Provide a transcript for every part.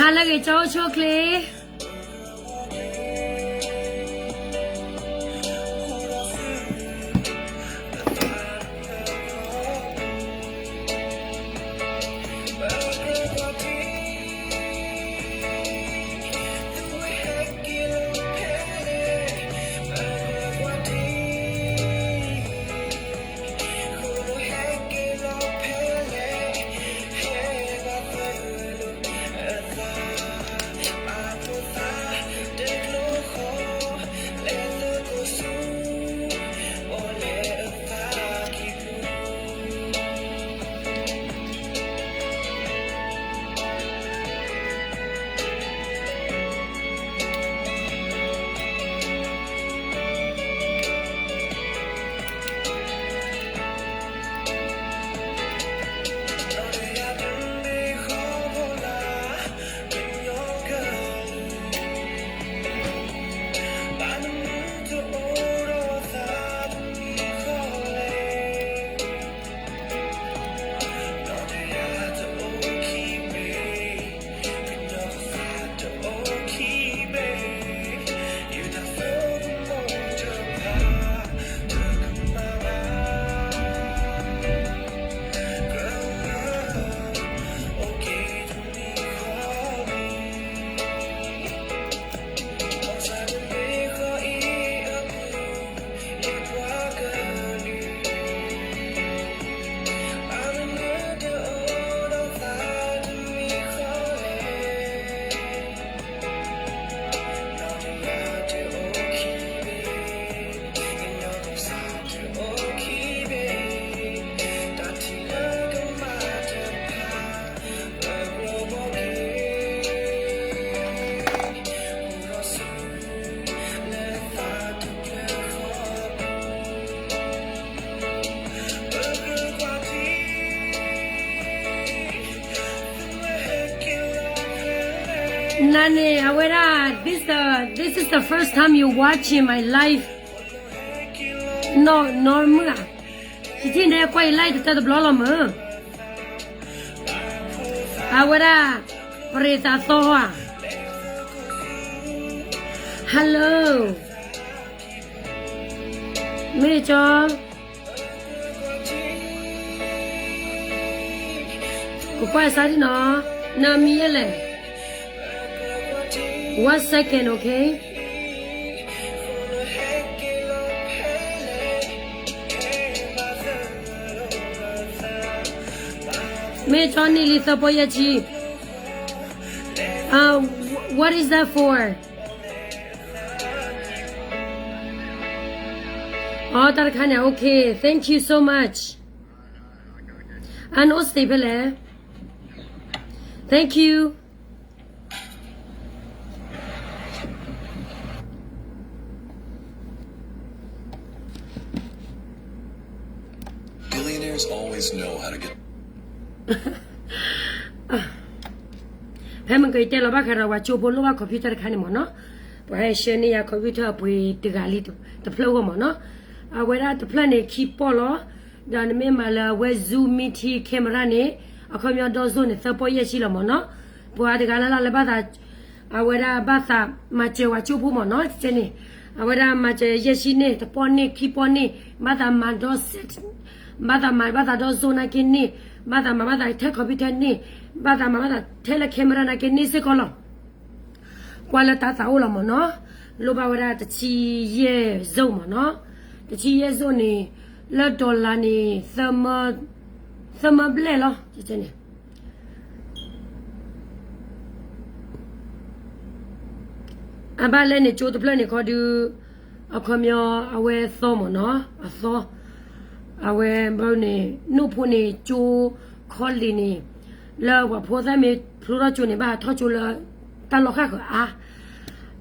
အါလၢဂ့ၤ ကၠီအိၣ်ဆူၣ်အိၣ်ချ့. နၤန့ၣ် အဝဲဒၣ် this the, this is the first time you watching my live. နီၢ်မုၣ်ဧါ, ယထံၣ်န့ၣ် ကွၢ်ယ live တတၢတဘျီလီၤမး. အဝဲဒၣ် ပရ့သးသီဧါ. Hello. မ့ၢ်ကၠီ ကကွၢ်စါဒ်နီၤ, နမံၤယဲလဲၣ်. One second, okay? မ့ၢ်ကၠီန့ၢ်လံသၢပီၢ်ယဲၢ်ဆံ. Uh, what is that for? အီ တၢ်တခါန့ၣ် okay, thank you so much. အနီၢ်စတ့ဖဲလဲၣ်. Thank you. Billionaires always know how to get ဖဲမ့ၢ်ကတဲလီၤဘၣ်ဃးဒီး ပှၤကၠိဖိလိၣ်ဘၣ် computer တခါန့ၣ်မ့ၢ်နီၤ, ပှၤဟဲဆှၢန့ၢ်ယၤ computer အပှ့ၤတဂၤလံတဖျၢၣ်အဂီၢ်မ့ၢ်နီၤ. အဝဲဒၣ်တဖျၢၣ်န့ၣ် ခံပီၢ်လီၤ. ဒီးနမ့ၢ်မၤလၢအဝဲ Zoom meeting camera န့ၣ် အခီပညီဒီစိန့ၣ် သၢပီၢ်ယဲၢ်ဆံလီၤမ့ၢ်နီၤ. ပှၤတဂၤလၢ်လၢ်လၢဘၣ်သး အဝဲဒၣ်ဘၣ်သးမၤစၢၤပှၤကၠိဖိမ့ၢ်နီၤ ကဲန့ၣ်, အဝဲဒၣ်မၤစၢၤယဲၢ်ဆံန့ၣ် တပီၢ်န့ၣ် ခံပီၢ်န့ၣ် ဘၣ်သးမၤဒီ ဘၣ်သးမၤဘၣ်သးဒီစိနာ်က့န့ၣ်, ဘၣ်သးမၤဘၣ်သးထဲ computer န့ၣ်, ဘၣ်သးမၤဘၣ်သးထဲလၢ camera နာ်က့န့ၣ်စ့ၢ်ကီးလီၤ. ကွၢ်လၢတၢ်သးအိၣ်လီၤမ့ၢ်နီၤ, လိၣ်ဘၣ်ဝဲဒၣ်တဆံယဲၢ်စိမ့ၢ်နီၤ, တဆံယဲၢ်စိန့ၣ် လၢ dollar န့ၣ် သၢမၢဘျဲၣ်လီၤန့ၣ် အဘၣ်လဲၣ်န့ၣ် ကၠိတဖျၢၣ်န့ၣ်ခီဒုး အခီပညီ အဝဲသီမ့ၢ်နီၤ, အသီ, အဝဲဘၣ်န့ၣ် နိၣ်ဖိန့ၣ် ကၠိခီလ့ၣ်န့ၣ် လၢပှၤဖိသၣ်မ့ၢ်ဖျိထီၣ်ကၠိန့ၣ် ဘၣ်ဟးထီၣ်ကၠိလၢ တၢ်လီၢ်ဃၣ်ဃၢၤအါ,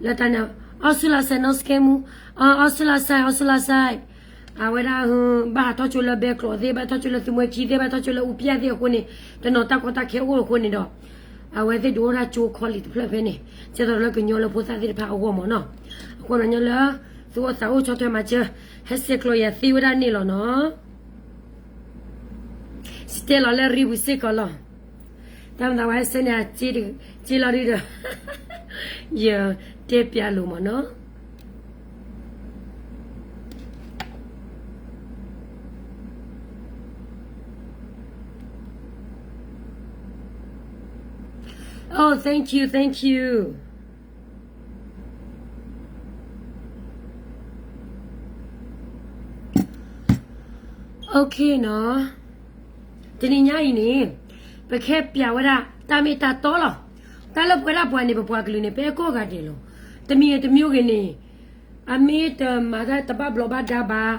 လၢတၢ်န့ၣ် အီစူလါစဲ နီၢ်စကဲမူ, အီစူလါစဲ အီစူလါစဲ အဝဲဒၣ် ဘၣ်ဟးထီၣ်ကၠိလၢဘဲကျိးသ့ၣ်, ဘၣ်ထီၣ်ကၠိလၢသုးမွဲခံသ့ၣ်, ဘၣ်ထီၣ်ကၠိလၢအူပျၢ်သ့ၣ်အဃိန့ၣ်, တနီၤတၢ်ကီတၢ်ခဲအိၣ်အဃိန့ၣ်ဒီး အဝဲသ့ၣ်ဒုးအိၣ်ဒၣ်ကၠိခီလ့ၣ်တဖျၢၣ်ဖဲန့ၣ်, ကဲသိးလၢကညီလၢဖိသၣ်သ့ၣ်တဖၣ်အဂီၢ်မ့ၢ်နီၤ, အဃိန့ၣ်ညီလၢ သုအိၣ်သးအိၣ်ဆီၣ်ထွဲမၤစၢၤ, ဟဲဆဲးကျိးယၤသ့ဝဲဒၣ်န့ၣ်လီၤနီၤ. စတဲလီၤလၢရံဝံၤစ့ၢ်ကီးလီၤ. တၢ်မၤသးဝဲစဲန့ၣ် စ့လီၤဒုဒီး ယတဲပျးလိာ်မ့ၢ်နီၤ. Oh, thank you, thank you. Okay နီၤ, တနံၤညါအံၤန့ၣ် ပကဟဲပျးဝဲဒၣ်တၢ်မ့ၢ်တၢ်တီလီၤ. တၢ်လၢပဝဲဒၣ်ပှၤန့ၣ် ပပှၤကလုာ်န့ၣ် ပအဲၣ်ကိးဂၤဒဲးလီၤ. တမံၤတမံၤဂ့ၤန့ၣ် အမ့ၢ်တမၤတၢ်တဘၣ်ဘျီးဘၣ်ဒါဘၣ်,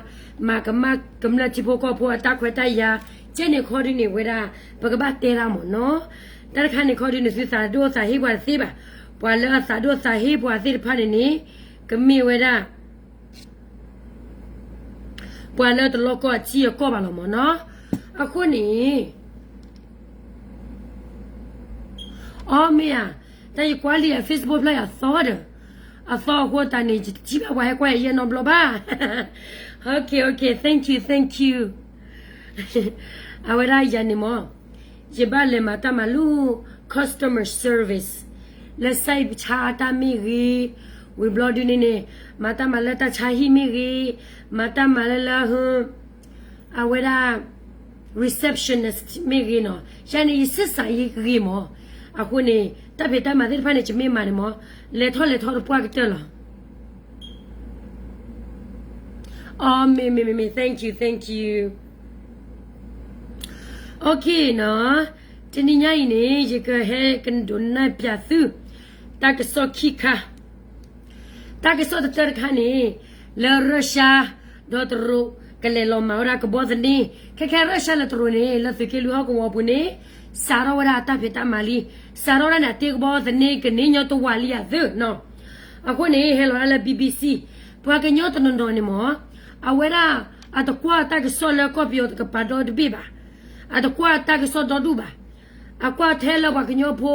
မၤကမၣ်ကမျၢၢ်ထံဖိကီၢ်ဖိအတၢ်ခွဲးတၢ်ယာ်, ကဲန့ၣ်ခီဒုန့ၣ်ဝဲဒၣ် ပကဘၣ်တဲတၢ်မ့ၢ်နီၤ. တၢ်တခါန့ၣ်ခီဒုန့ၣ် သုသးဒိၣ်သးဟ့ပှၤတသ့ဘၣ်. ပှၤလၢအသးဒိၣ်သးဟ့ပှၤသ့ၣ်တဖၣ်န့ၣ်န့ၣ် ကမ့ၢ်ဝဲဒၣ် ပှၤလၢတလီၢ်ကီၢ်အထံအကီၢ်ဘၣ်လီၤမ့ၢ်နီၤ. အဃိန့ၣ် အီ မ့ၢ်ဧါ, တၢ်ယကွၢ်လံအ Facebook ဖျါယၤအသီဒီး, အသီအဃိသတးန့ၣ် ယတထံၣ်ဘၣ်ပှၤဟဲကွၢ်ယၤယဲၢ်နီတဘျီဘၣ်. Okay, okay, thank you, thank you. အဝဲဒၣ်ယၤန့ၣ်မ့ၢ် ယဘၣ်လဲၤမၤတၢ်မၤလၢ customer service လၢ site ဆါတၢ်မ့ၢ်ဂ့ၤ, ဝံၤဘျီဒုန့ၣ်န့ၣ် မၤတၢ်မၤလၢတၢ်ဆါဟံၣ်မ့ၢ်ဂ့ၤ, မၤတၢ်မၤလၢလၢ အဝဲဒၣ် receptionist မ့ၢ်ဂ့ၤနီၤ, ယၤန့ၣ် ယဆံးစၢ်ယဂ့ၤမး, အဃိန့ၣ် တၢ်ဖံးတၢ်မၤသ့ၣ်တဖၣ်န့ၣ် ယမ့ၢ်မၤန့ၣ်မး, လဲၤထီၣ်လဲၤထီၣ်တပှၢ်ကတၢၢ်လီၤ. အီ မ့ၢ် မ့ၢ် မ့ၢ် မ့ၢ် thank you, thank you. Okay နီၤ, တနံၤညါအံၤန့ၣ် ယကဟဲကဒိးနဲၣ်ပျးသု တၢ်ကစီၣ်ခံခါ တၢ်ကစီၣ်တတၢတခါန့ၣ် လၢရၢၡါ ဒီးတရူး ကလဲၤလီၤမၤဝဲဒၣ်ကဘီသန့, ခဲခဲရၢၡါလၢတရူးန့ၣ် လၢသုးက့လွံၢ်ဟီၣ်ကဝီၤပူၤန့ၣ် စးထီၣ်ဝဲဒၣ်အတၢ်ဖံးတၢ်မၤလံ, စးထီၣ်ဝဲဒၣ်န့ၣ် အတ့ကဘီသန့ကန့ၢ်ညီတဝာ်လံအသးနီၤ. အဃိန့ၣ် ဟဲလီၤဒၣ်လၢ BBC ပှၤကညီတနီၤနီၤန့ၣ်မ့ၢ် အဝဲဒၣ် အတကွၢ်တၢ်ကစီၣ်လၢကီၢ်ပယီၤတကပၤဒီတဘ့ၣ်ဘၣ်, အတကွၢ်တၢ်ကစီၣ်ဒီဒူၣ်ဘၣ်, အကွၢ်ထဲလၢပှၤကညီဖိ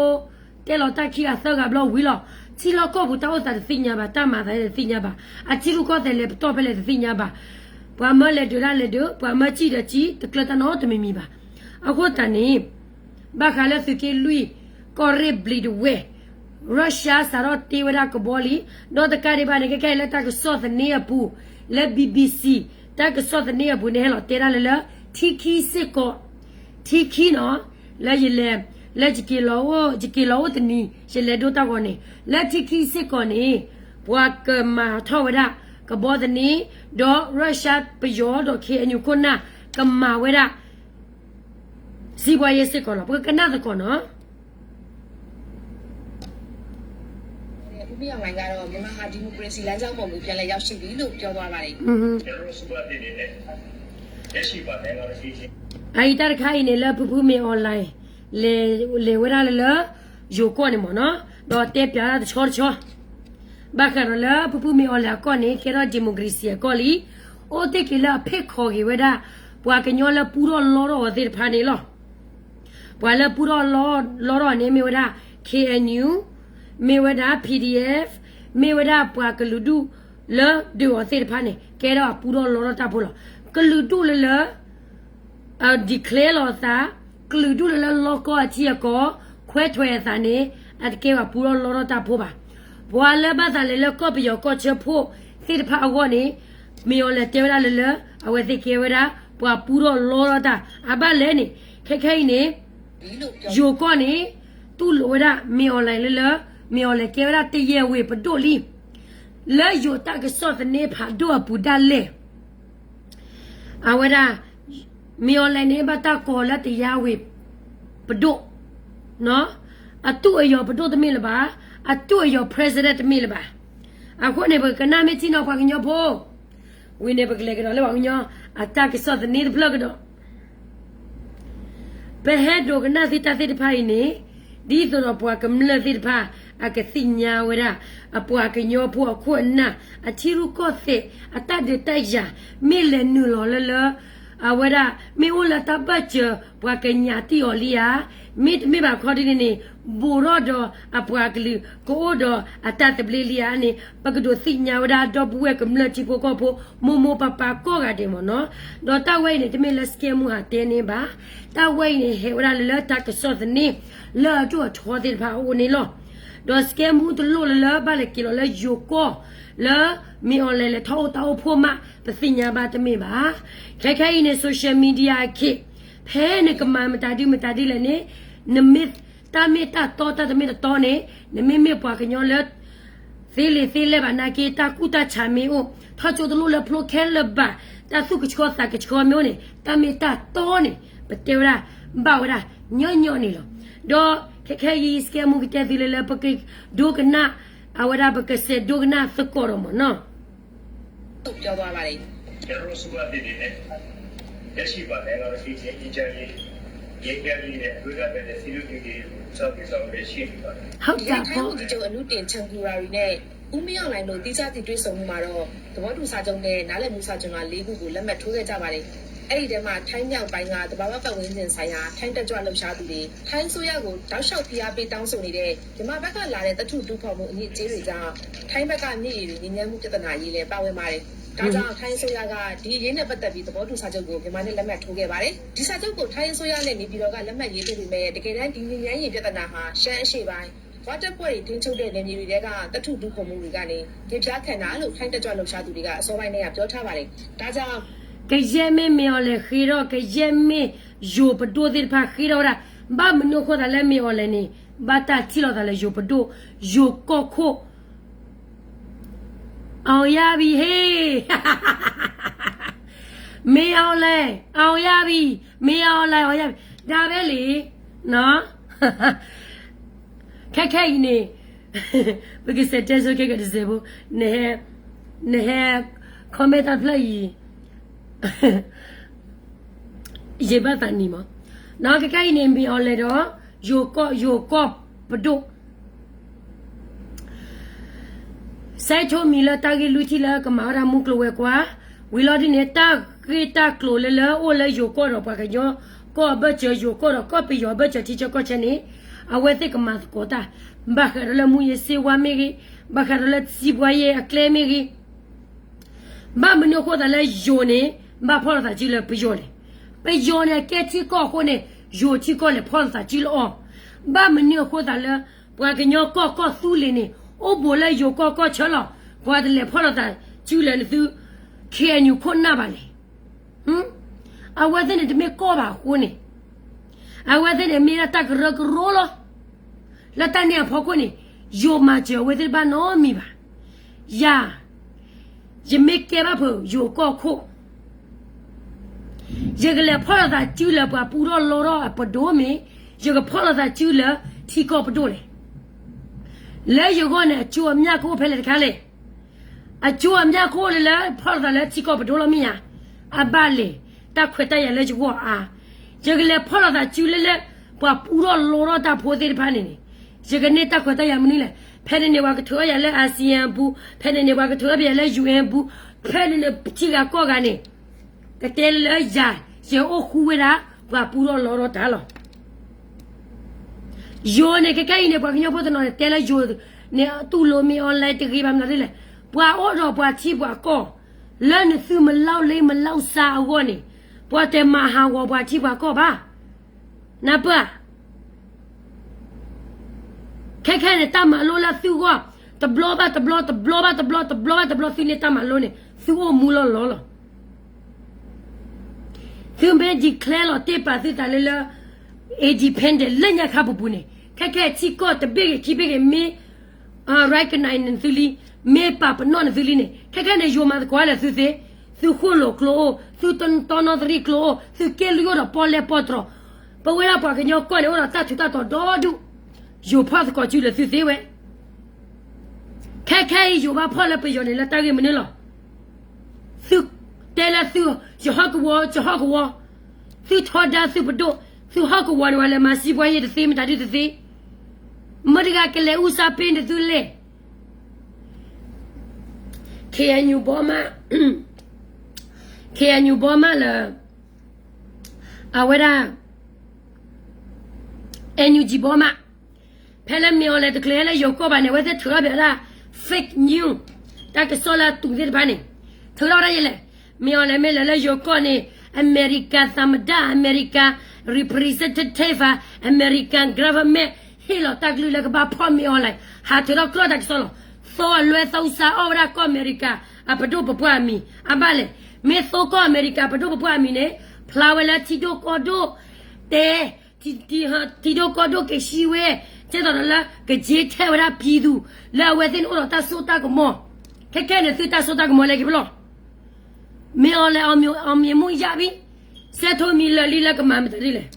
တဲလီၤတၢ်ခံဂၤသၢဂၤဘျီဝံၤလီၤ. ထံလီၢ်ကီၢ်ပူၤတၢ်အိၣ်သးတသ့ၣ်ညါဘၣ်, တၢ်မၤသးတသ့ၣ်ညါဘၣ်, အထံရူၢ်ကီၢ်သဲးလဲၤပတီၢ်ဖဲလဲၣ်တသ့ၣ်ညါဘၣ်, ပှၤမၢလဲၤဒုးတၢ်လဲၤဒုး, ပှၤမၢစံၣ်ဒီးစံၣ်, တကျၢၤတၢ်နီတမံၤမံၤဘၣ်. အဃိသတးန့ၣ် ဘၣ်ဃးလၢသုးက့လွံၢ် ကီၢ်ရ့ၣ်ဘျံးဒဝဲၢ် ရၢၡါစးထီၣ်တ့ဝဲဒၣ်ကဘီလံ, ဒီးတကးဒံးဘၣ်န့ၣ် ခဲခဲအံၤလၢတၢ်ကစီၣ်သန့အပူၤ လၢ BBC တၢ်ကစီၣ်သန့အပူၤန့ၣ် ဟဲလီၤတဲဒၣ်လၢလၢ ထံခံစ့ၢ်ကီး, ထံခံနီၤ, လၢယလဲၤ, လၢယက့ၤလီၤအိၣ်, ယက့ၤလီၤအိၣ်တနံၤ ယလဲၤဒိတၢ်ဂီၤန့ၣ် လၢထံခံစ့ၢ်ကီးန့ၣ် ပှၤကမၤထီၣ်ဝဲဒၣ်ကဘီသန့, ဒီးရၢၡါပယီၤဒီး KNU ခိၣ်နၢ် ကမၤဝဲဒၣ် စံးပှၤယဲစ့ၢ်ကီးလီၤ. ပကကနၣ်သကိးနီၤ. အအံၤတၢ်တခါအံၤန့ၣ်လၢဖုဖုမ့ၢ် online လဲၤဝဲဒၣ်လၢ ယိၤကီၢ်န့ၣ်မ့ၢ်နီၤ, ဒီးတဲပျးတၢ်တဆီတဆီ ဘၣ်ဃးဒီးလၢဖုဖုမ့ၢ် online အကီၢ်န့ၣ် ကဲထီၣ် democracy အကီၢ်လံ, အိၣ်တ့ၢ်က့ၤလၢအဖ့ၣ်ခီၣ်က့ၤဝဲဒၣ် ပှၤကညီလၢပူထီၣ်လီထီၣ်အီၤသ့ၣ်တဖၣ်န့ၣ်လီၤ. ပှၤလၢပူထီၣ်လီထီၣ်န့ၣ် မ့ၢ်ဝဲဒၣ် KNU, မ့ၢ်ဝဲဒၣ် PDF, မ့ၢ်ဝဲဒၣ်ပှၤကလုာ်ဒူၣ်လၢဒုးအီၤသ့ၣ်တဖၣ်န့ၣ် ကဲထီၣ်အပူထီၣ်လီထီၣ်တၢ်ဖိလီၤ. ကလုာ်ဒူၣ်လၢလၢ အ declare လီၤအသး, ကလုာ်ဒူၣ်လၢလၢလီၢ်ကီၢ်အထံအကီၢ် ခွဲးထွဲးအသးန့ၣ် အတကဲဘၣ်ပူထီၣ်လီထီၣ်တၢ်ဖိဘၣ်. ပှၤလၢဘၣ်သးလဲၤလၢကီၢ်ပယီၤကီၢ်ဆၢဖိသ့ၣ်တဖၣ်အဂီၢ်န့ၣ် မ့ၢ် online တဲဝဲဒၣ်လၢလၢ အဝဲသ့ၣ်ကဲဝဲဒၣ် ပှၤပူထီၣ်လီထီၣ်တၢ် အဘၣ်လဲၣ်န့ၣ် ခဲခဲအံၤန့ၣ် ယိၤကီၢ်န့ၣ် တူၢ်လိာ်ဝဲဒၣ် မ့ၢ် online လၢလၢ မ့ၢ် online ကဲဝဲဒၣ်တယဲၢ်ဝ့ၢ်ပဒိၣ်လံ. လၢယိၤတၢ်ကစီၣ်သန့ဖးဒိၣ်အပူၤဒၣ်လဲာ် အဝဲဒၣ် မ့ၢ် online န့ၣ် ဘၣ်တၢ်ကိးလၢတယဲၢ်ဝ့ၢ်ပဒိၣ်, အတူၢ်အယီၤပဒိၣ်တမ့ၢ်လၢၤဘၣ်, အတူၢ်အယီၤ president တမ့ၢ်လၢၤဘၣ်. အဃိန့ၣ် ပကကနၣ်မ့ၢ်ထံနီၤပှၤကညီဖိ, ဝံၤန့ၣ် ပကလဲၤကဒီးလၢပှၤကညီအတၢ်ကစီၣ်သန့တဖျၢၣ်ကဒီး ပဟဲဒိကနၣ်သုတၢ်သ့ၣ်တဖၣ်အံၤန့ၣ် ဒ်သိးဒီးပှၤကမျၢၢ်သ့ၣ်တဖၣ် အကသ့ၣ်ညါဝဲဒၣ် အပှၤကညီဖိအခိၣ်အနၢ် အထံရူၢ်ကီၢ်သဲး အတၢ်ဒုးတၢ်ယၤ မ့ၢ်လဲၤနုာ်လီၤလၢလၢ အဝဲဒၣ် မ့ၢ်အိၣ်လၢတၢ်ဘၢၣ်စၢၤ ပှၤကညးတံၢ်အီၤလံဧါ, မ့တမ့ၢ်ဘၣ်ခီဒ်န့ၣ်န့ၣ် ဘူးထီၣ်ဒီးအပှၤကလုာ်ကအိၣ်ဒီးအတၢ်သဘျ့လံဧါန့ၣ် ပကဒိးသ့ၣ်ညါဝဲဒၣ်ဒီပုၢ်ဝဲၢ်ကမျၢၢ်ထံဖိကီၢ်ဖိ မိၢ်မိၢ်ပၢ်ပၢ်ကိးဂၤဒဲးမ့ၢ်နီၤ. ဒီးတၢ်ဝဲအံၤန့ၣ် တမ့ၢ်လၢ scam မူဟးတဲန့ၣ်ဘၣ်. တၢ်ဝဲအံၤန့ၣ် ဟဲဝဲဒၣ်လၢလၢတၢ်ကစီၣ်သန့ လၢအဒိၣ်အထီသ့ၣ်တဖၣ်အအိၣ်န့ၣ်လီၤ. ဒီး scam မူတလိၣ်လၢလၢဘၣ်လဲၤက့ၤလီၤလၢယိၤကီၢ် လၢမ့ၢ်အီၤလဲၤလဲၤထီၣ်အိၣ်တၢ်အိၣ်ဖှိၣ်မး ပသ့ၣ်ညါဘၣ်တမ့ၢ်ဘၣ်. ခဲခဲအံၤန့ၣ် social media အခ့ ဖဲနကမၤမတၤဒုမတၤဒုလဲၣ်န့ၣ် နမ့ၢ်တၢ်မ့ၢ်တၢ်တီတၢ်တမ့ၢ်တတီန့ၣ် နမ့မ့ၢ်ပှၤကညီလၢ သ့လံာ်သ့လဲၢ်ဘၣ်နာ်က့ တၢ်ကူၣ်တၢ်ဆးမ့ၢ်အိၣ် ထီၣ်ကၠိတလိၣ်လၢဖျိခဲလၢာ်ဘၣ် တၢ်သူၣ်ကဆှီသးကဆှီမ့ၢ်အိၣ်န့ၣ် တၢ်မ့ၢ်တၢ်တီန့ၣ် ပတဲဝဲဒၣ် ဘၣ်ဝဲဒၣ်ညီညီန့ၣ်လီၤ. ဒီးခဲခဲအံၤ scam မူကတဲသုလၢလၢပကဒိကနၣ် အဝဲဒၣ်ပကစဲးဒိကနၣ်သကိးဒီးမ့ၢ်နီၤ. ပြောသွားပါတယ်။ ကျွန်တော်တို့အစိုးရသစ်တွေနဲ့ လက်ရှိမှာနိုင်ငံတော်တည်ငြိမ်အေးချမ်းရေး၊ ငြိမ်းချမ်းရေးနဲ့ အမျိုးသားပြန်လည်စည်းလုံးညီညွတ်ရေးကို ဦးစားပေးဆောင်ရွက်လျက်ရှိနေပါတယ်။ ဟုတ်တာပေါ့။ ထိုင်းဝန်ကြီးချုပ်အနုတင် Tangulari နဲ့ ဦးမင်းအောင်လှိုင်တို့ သီးခြားစီတွေ့ဆုံမှုမှာတော့ သဘောတူစာချုပ်နဲ့ နားလည်မှုစာချွန်လွှာ လေးခုကို လက်မှတ်ထိုးခဲ့ကြပါတယ်။ အဲ့ဒီထဲမှာ ထိုင်းမြောက်ပိုင်းက သဘာဝပတ်ဝန်းကျင်ဆိုင်ရာ ထိုင်းတက်ကြွလှုပ်ရှားသူတွေ ထိုင်းအစိုးရကို တောက်လျှောက်ဖိအားပေးတောင်းဆိုနေတဲ့ မြန်မာဘက်ကလာတဲ့ သတ္တုတူးဖော်မှု အညစ်အကြေးတွေကြောင့် ထိုင်းဘက်က မြစ်ရေတွေ ညစ်ညမ်းမှုပြဿနာအရေးလည်း ပါဝင်ပါတယ်။ ဒါကြောင့် ထိုင်းအစိုးရက ဒီအရေးနဲ့ပတ်သက်ပြီး သဘောတူစာချုပ်ကို မြန်မာနဲ့ လက်မှတ်ထိုးခဲ့ပါတယ်။ ဒီစာချုပ်ကို ထိုင်းအစိုးရနဲ့ နေပြည်တော်က လက်မှတ်ရေးထိုးပေမဲ့ တကယ်တမ်း ဒီညစ်ညမ်းရေပြဿနာဟာ ရှမ်းအရှေ့ပိုင်း ဝတပ်ဖွဲ့တွေထိန်းချုပ်တဲ့ နယ်မြေတွေထဲက သတ္တုတူးဖော်မှုတွေကနေ ရေဖျားခံတာလို့ ထိုင်းတက်ကြွလှုပ်ရှားသူတွေက အစောပိုင်းကတည်းက ပြောထားပါတယ်။ ဒါကြောင့် ကယဲၢ်မ့ၢ်မ့ၢ်အီၤလဲၣ်ဃ့ထီၣ် ကယဲၢ်မ့ၢ်ယိၤပဒိၣ်သ့ၣ်တဖၣ်ဃ့ထီၣ်ဝဲဒၣ်, ဘၣ်မနုၤအဃိသတးလၢမ့ၢ်အီၤလဲၣ်န့ၣ် ဘၣ်တၢ်ထံၣ်လိာ်သးလၢယိၤပဒိၣ် ယိၤကီၢ်ခိၣ် အောင်ရပြီဟ့ၣ် မ့ၢ်အီၤလဲၣ် အောင်ရပြီ မ့ၢ်အီၤလဲၣ် အောင်ရပြီ ဒါပဲလံ ခဲခဲအံၤန့ၣ် ပကစဲးတဲဆိခဲကတစဲးဖိ နဟဲ နဟဲ comment တၢ်ဖျၢၣ်အံၤ ယဘၣ်သးနံၤမး, ခဲခဲအံၤန့ၣ် မ့ၢ်အီၤလဲၣ်ဒီး ယိၤကီၢ် ယိၤကီၢ်ပဒိၣ် စဲးဆိမံၤလၢတၢ်ဂ့ၢ်လွံၢ်ထံၣ်လၢကမၤဝဲဒၣ်မူကျိၤဝဲၤကွာ်, ဝံၤလီၤဒ်န့ၣ် တၢ်ဂ့ၢ်တၢ်ကျိၤလၢလၢအိၣ်လၢယိၤကီၢ်ဒီးပှၤကညီကီၢ်အဘၢၣ်စၢၤ ယိၤကီၢ်ဒီးကီၢ်ပယီၤအဘၢၣ်စၢၤထံဆၢကီၢ်ဆၢန့ၣ် အဝဲသ့ၣ်ကမၤသကိးတၢ်, ဘၣ်ဃးဒီးလၢမူးယစ်ဆေးဝါးမ့ၢ်ဂ့ၤ, ဘၣ်ဃးဒီးလၢစံးပှၤယဲၢ်အကျဲမ့ၢ်ဂ့ၤ ဘၣ်မနုၤအဃိသတးလၢယိၤန့ၣ် ဘၣ်ဖီၣ်လိာ်သးစုလၢပယီၤလဲၣ်. ပယီၤန့ၣ် အကဲထံကီၢ်အဃိန့ၣ် ယိၤထံကီၢ်လဲၣ်ဖီၣ်လိာ်သးစုလၢအီၤ. ဘၣ်မနုၤအဃိသတးလၢ ပှၤကညီကီၢ်ကီၢ်သူလ့ၤန့ၣ် အိၣ်ဘူးလၢယိၤကီၢ်ကီၢ်ဆၢလီၤ. ပှၤတလဲၤဖီၣ်လိာ်သးစုလၢနသု ခ့ၣ်အဲၣ်ယူၣ် ခိၣ်နၢ်ဘၣ်လဲၣ်. အဝဲသ့ၣ်န့ၣ်တမ့ၢ်ကီၢ်ဘၣ်အဃိန့ၣ် အဝဲသ့ၣ်န့ၣ်မ့ၢ်ဒၣ်တၢ်ကရၢကရိလီၤ. လၢတၢ်န့ၣ်အဖီခိၣ်န့ၣ် ယိၤမၤစၢၤအဝဲသ့ၣ်တဖၣ်နီတမံၤဘၣ်. ယၤ ယမ့ၢ်ကဲဘၣ်ဖုးယိၤကီၢ်ခိၣ် ယကလဲၤဖီၣ်လိာ်သးစုလၢပှၤပူထီၣ်လီထီၣ်အပဒိၣ်မ့ၢ်, ယကဖီၣ်လိာ်သးစုလၢထံကီၢ်ပဒိၣ်လဲၣ်. လၢယဂီၢ်န့ၣ် အကၠိအမျၢ်ကအိၣ်ဖဲလဲၣ်တခါလဲၣ်. အကၠိအမျၢ်ကအိၣ်လၢလၢဖီၣ်လိာ်သးလၢထံကီၢ်ပဒိၣ်လီၤမ့ၢ်ဧါ. အဘၣ်လဲၣ် တၢ်ခွဲးတၢ်ယာ်လၢယဂီၢ်အါ, ယကလဲၤဖီၣ်လိာ်သးစုလၢလၢ ပှၤပူထီၣ်လီထီၣ်တၢ်ဖိသ့ၣ်တဖၣ်န့ၣ်န့ၣ် ယကန့ၢ်တၢ်ခွဲးတၢ်ယာ်မနုၤလဲၣ်. ဖဲန့ၣ်န့ၣ် ပှၤကထုးအီၣ်ယၤလၢ ASEAN အပူၤ, ဖဲန့ၣ်န့ၣ် ပှၤကထုးအီၣ်ယၤလၢ ယူဢၣ်အပူၤ, ဖဲန့ၣ်န့ၣ် ပထံဂၤကီၢ်ဂၤန့ၣ် ကတဲလၢယၤ ယအိၣ်ဃူဝဲဒၣ် ပှၤပူထီၣ်လီထီၣ်တၢ်လီၤ. ယိၤန့ၣ် ခဲခဲအံၤန့ၣ် ပှၤကညီဖိတနီၤန့ၣ် တဲလၢယိၤန့ၣ် တူၢ်လိာ်မ့ၢ်အီၤလဲၣ်တဂ့ၤဘၣ်မနုၤလဲၣ်. ပှၤအိၣ်ဒီးပှၤထံပှၤကီၢ် လၢနသုမၤလီၤလ့မၤလီၤစါအဂီၢ်န့ၣ် ပှၤတမၤဟးဂီၤပှၤထံပှၤကီၢ်ဘၣ်. နၢ်ပၢၢ် ခဲခဲန့ၣ် တၢ်မၤလိလၢသုဂီၢ် တဘျီဘၣ်တဘျီ တဘျီဘၣ်တဘျီ တဘျီဘၣ်တဘျီ သုန့ၢ်တၢ်မၤလိန့ၣ် သုအိၣ်မူလီၤလီၤလီၤ. သုမ့ၢ် declare လီၤတ့ၢ်ပာ်သုသးလၢလၢ independent လၢညါခါပူၤပူၤန့ၣ် ခဲခဲထံကီၢ်တဘ့ၣ်ဂ့ၤခံဘ့ၣ်ဂ့ၤ မ့ၢ် recognize နသုလံ မ့ၢ်ပာ်ပနီၣ်နသုလံန့ၣ် ခဲခဲန့ၣ် ယိၤမၤသကိးလၢသုသ့, သုဃိၣ်လိာ်ကျိအိၣ်, သုတီနီသရံၣ်ကျိအိၣ်, သုက့လွံၢ်အိၣ်ဒီးပီၣ်လဲၣ်ပီၣ်တြီၤ, ပဝဲဒၣ်ပှၤကညီကီၢ်န့ၣ် အိၣ်ဒီးတၢ်ထူးတၢ်တီၤဒီဒူၣ်, ယိၤဖီၣ်သကိးစုလၢသုသ့ဝဲ ခဲခဲအံၤ ယိၤဘၣ်ဖီၣ်လၢပယီၤန့ၣ် လၢတၢ်ဂ့ၢ်မနုၤလီၤ. သုတဲလၢသု ယဟီၣ်ကဝီၤ ယဟီၣ်ကဝီၤ, သုထီဒါသုပဒိၣ်, သုဟီၣ်ကဝီၤန့ၣ် ပှၤလဲၤမၤစံးပှၤယဲၢ်တသ့မတၤဒုတသ့, မတၤတဂၤကလဲၤအူစၢ်ပ့ၤနသုလဲၣ်. ခ့ၣ်အဲၣ်ယူၣ်ဘီမး, ခ့ၣ်အဲၣ်ယူၣ်ဘီမးလၢ အဝဲဒၣ် NUG ဘီမး, ဖဲလၢမ့ၢ်အီၤလဲၤတချုးဟဲလၢယိၤကီၢ်ဘၣ်န့ၣ် အဝဲသ့ၣ်ထုးထီၣ်ဘၣ်ဝဲဒၣ် fake news တၢ်ကစီၣ်လၢအတုၤသ့ၣ်တဖၣ်န့ၣ်, ထုးထီၣ်ဝဲဒၣ်ယဲလဲၣ်. မ့ၢ်အီၤလဲၤမ့ၢ်လဲၤလၢယိၤကီၢ်န့ၣ် အမဲရကၤသမ္မတ, အမဲရကၤ representative, အမဲရကၤ government ဟ့ၣ်လီၤတၢ်ကလုၢ်လၢကဘၣ်ဖီၣ်မ့ၢ်အီၤလဲၤ ဟးထုးထီၣ်ကြၢးတၢ်ကစီၣ်လီၤ. သိအလွဲသီစါအီၣ်ဝဲဒၣ်ကီၢ်အမဲရကၤ အပဒိၣ်ပပှၢ်အမံၤ အဘၣ်လဲၣ်. မ့ၢ်သိကီၢ်အမဲရကၤပဒိၣ်ပပှၢ်အမံၤန့ၣ် ဖျါဝဲလၢထံဒိၣ်ကီၢ်ဒိၣ်တဲ ထံဒိၣ်ကီၢ်ဒိၣ်က့ၤစံးဝဲ, ကဲသိးဒီးလၢကက့ၤထဲဝဲဒၣ်ပံၤသူၣ် လၢအဝဲသ့ၣ်န့ၣ်အိၣ်ဒီးတၢ်စိတၢ်ကမီၤ, ခဲခဲန့ၣ်သုတၢ်စိတၢ်ကမီၤလဲၤက့ၤဖဲလဲၣ်. မ့ၢ်အီၤလဲၤ အောင်မြင်မှုရပြီ, စဲးထိမံၤလၢာ်လံလၢကမၤမတၤဒ်လဲၣ်.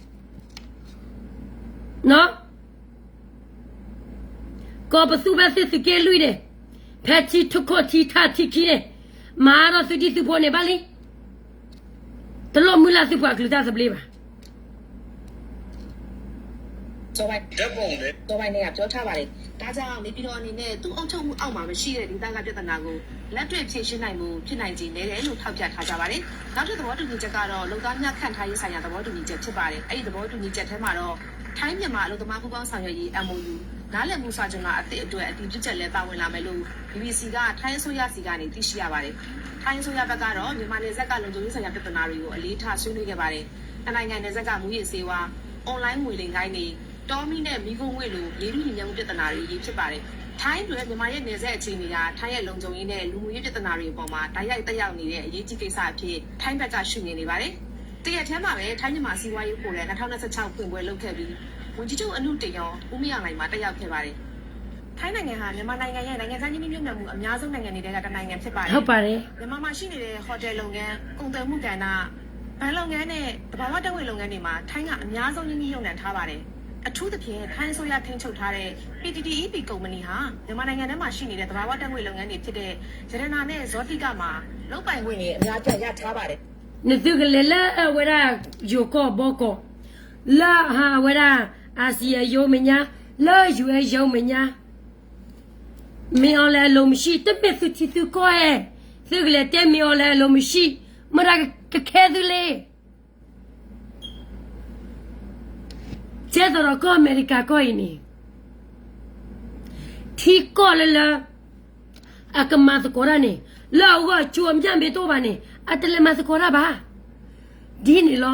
ကီးပသူဘၣ်သုသုးက့လွံၢ်န့ၣ်, ဖဲထံထူၣ်ခိၣ်ထံထၣ်ထံခံန့ၣ်, မၤဒီးသုဒံသုဖိန့ၣ်ဘၣ်လံ. တလိၣ်မုၢ်လၢ်သုပှၤကလုာ်တၢ်သဘျ့ဘၣ်. စောပိုင်းနဲ့ကပြောထားပါတယ်။ ဒါကြောင့်နေပြည်တော်အနေနဲ့သူ့အုပ်ချုပ်မှုအောက်မှာမရှိတဲ့ဒေသခံပြဿနာကိုလက်တွေ့ဖြေရှင်းနိုင်ဖို့ဖြစ်နိုင်ခြေနည်းတယ်လို့ထောက်ပြထားကြပါတယ်။ နောက်ထပ်သဘောတူညီချက်ကတော့လုပ်သားများခန့်ထားရေးဆိုင်ရာသဘောတူညီချက်ဖြစ်ပါတယ်။ အဲ့ဒီသဘောတူညီချက်ထဲမှာတော့ထိုင်းမြန်မာအလုပ်သမားပူးပေါင်းဆောင်ရွက်ရေး MOU နားလည်မှုစာချွန်လွှာအသစ်အတွက်အတည်ပြုချက်လည်းပါဝင်လာမယ်လို့ BBC ကထိုင်းအစိုးရဆီကနေသိရှိရပါတယ်။ ထိုင်းအစိုးရဘက်ကတော့မြန်မာနယ်စပ်ကလုံခြုံရေးဆိုင်ရာပြဿနာတွေကိုအလေးထားဆွေးနွေးခဲ့ပါတယ်။ နှစ်နိုင်ငံနယ်စပ်ကမူးယစ်ဆေးဝါး၊ အွန်လိုင်းငွေလိမ်ဂိုဏ်းတွေ၊ တောမီးနဲ့မီးခိုးငွေ့လိုလေထုညစ်ညမ်းမှုပြဿနာတွေအရေးဖြစ်ပါတယ်။ ထိုင်းအတွက်မြန်မာရဲ့နယ်စပ်အခြေအနေဟာထိုင်းရဲ့လုံခြုံရေးနဲ့လူမှုရေးပြဿနာတွေအပေါ်မှာတိုက်ရိုက်သက်ရောက်နေတဲ့အရေးကြီးကိစ္စအဖြစ်ထိုင်းဘက်ကရှုမြင်နေပါတယ်။ တရက်ထဲမှာပဲထိုင်းမြန်မာစီးပွားရေးဖိုရမ်နှစ်ထောင့်နှစ်ဆယ့်ခြောက်ဖွင့်ပွဲလုပ်ခဲ့ပြီးဝန်ကြီးချုပ်အနုတင်ရောဦးမင်းအောင်လှိုင်ပါတက်ရောက်ခဲ့ပါတယ်။ ထိုင်းနိုင်ငံဟာမြန်မာနိုင်ငံရဲ့နိုင်ငံခြားရင်းနှီးမြှုပ်နှံမှုအများဆုံးနိုင်ငံတွေထဲကတစ်နိုင်ငံဖြစ်ပါတယ်။ ဟုတ်ပါတယ်။ မြန်မာမှာရှိနေတဲ့ဟိုတယ်လုပ်ငန်း၊ ကုန်သွယ်မှုကဏ္ဍ၊ ဘဏ်လုပ်ငန်းနဲ့သဘာဝဓာတ်ငွေ့လုပ်ငန်းတွေမှာထိုင်းကအများဆုံးရင်းနှီးမြှုပ်နှံထားပါတယ်။ အထူးသဖြင့်ထိုင်းအစိုးရထိန်းချုပ်ထားတဲ့ KTTEP ကုမ္ပဏီဟာမြန်မာနိုင်ငံထဲမှာရှိနေတဲ့သဘာဝဓာတ်ငွေ့လုပ်ငန်းတွေဖြစ်တဲ့ရတနာနဲ့ဇောတိကမှာလုပ်ပိုင်ခွင့်တွေအများအပြားရထားပါတယ်. နသုကလဲၤလၢအဝဲဒၣ်ယိၤကီၢ်ဘီကီၢ်, လၢအဝဲဒၣ် အာဆီယံ ရုံးမဲာ်ညါ, လၢ UN ရုံးမဲာ်ညါ, မ့ၢ်အီၤလဲၤအလိၤမ့ၢ်ဆံး တမ့ၢ်သုထံသုကီၢ်ဧဲ, သုကလဲၤတဲမ့ၢ်အီၤလဲၤအလိၤမ့ၢ်ဆံး, မတၤကခဲသုလဲၣ်. ကဲသိးဒီးကီၢ်အမဲရကၤကီၢ်အံၤန့ၣ် ထံကီၢ်လၢလၢ အကမၤသကိးတၢ်န့ၣ် လၢအဂီၢ်အကျိၤအမြတ်မ့ၢ်တအိၣ်ဘၣ်န့ၣ် အတလဲၤမၤသကိးတၢ်ဘၣ်. ဒ်န့ၣ်လီၤ.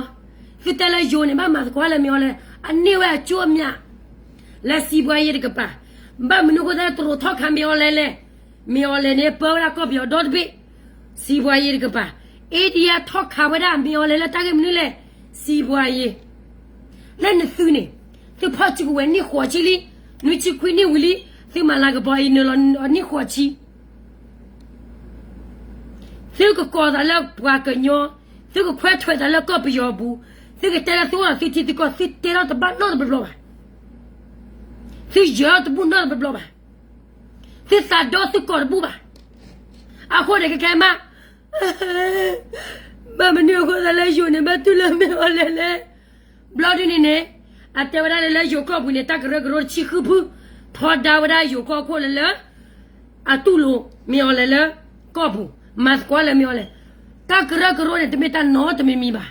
သုတဲလၢယိၤန့ၣ် ဘၣ်မၤသကိးလၢမ့ၢ်အီၤလဲၤ အန့ၢ်ဝဲအကျိၤအမြတ် လၢစံးဘှါယ့တကပၤ. ဘၣ်မနုၤအဃိသတးလၢတရူးထီၣ်ခးမ့ၢ်အီၤလဲၤလဲၣ်. မ့ၢ်အီၤလဲၤန့ၣ် ပၢဝဲဒၣ်ကီၢ်ပယီၤဒီတဘ့ၣ် စံးဘှါယ့တကပၤ. အ့ဒံယါထီၣ်ခးဝဲဒၣ်မ့ၢ်အီၤလဲၤလၢတၢ်ဂ့ၢ်မနုၤလဲၣ်. စံးဘှါယ့ လၢနသုန့ၣ် သုဖီၣ်စုကဝဲၤနံၣ်ဃိးဆံလံ, နွံဆံခွံနံၣ်ဝံၤလံ, သုမၤလၤကပီၤအံၤနုာ်လီၤနံၣ်ဃိးဆံ, သုကကိးသးလၢပှၤကညီ, သုကခွဲးထွဲးသးလၢကီၢ်ပယီၤအပူၤ, သုကတဲလၢသုအိၣ်ဒီးသုထံသုကီၢ် သုတဲထီၣ်တဘၣ်နီတဘျီဘၣ်, သုယၢၤတဘူၣ်နီတဘျီဘၣ်, သုသးဒီသုကီၢ်တဘူၣ်ဘၣ်. အဃိန့ၣ်ခဲခဲမး ဘၣ်မနုၤအဃိသတးလၢယိၤန့ၣ် ဘၣ်တူၢ်လၢမ့ၢ်အီၤလဲၤလဲၣ်. ဘျီဒ်န့ၣ်န့ၣ် အတဲဝဲဒၣ်လၢလၢယိၤကီၢ်ပူၤန့ၣ် တၢ်ကရၢကရိတဆံဃုဖု, ထီဒါဝဲဒၣ်ယိၤကီၢ်ခိၣ်လၢလၢ အတူၢ်လိာ်မ့ၢ်အီၤလဲၤလၢ ကီၢ်ပူၤ, မၤသကိးလၢမ့ၢ်အီၤလဲၤ. တၢ်ကရၢကရိန့ၣ် တမ့ၢ်တၢ်နီတမံၤမံၤဘၣ်.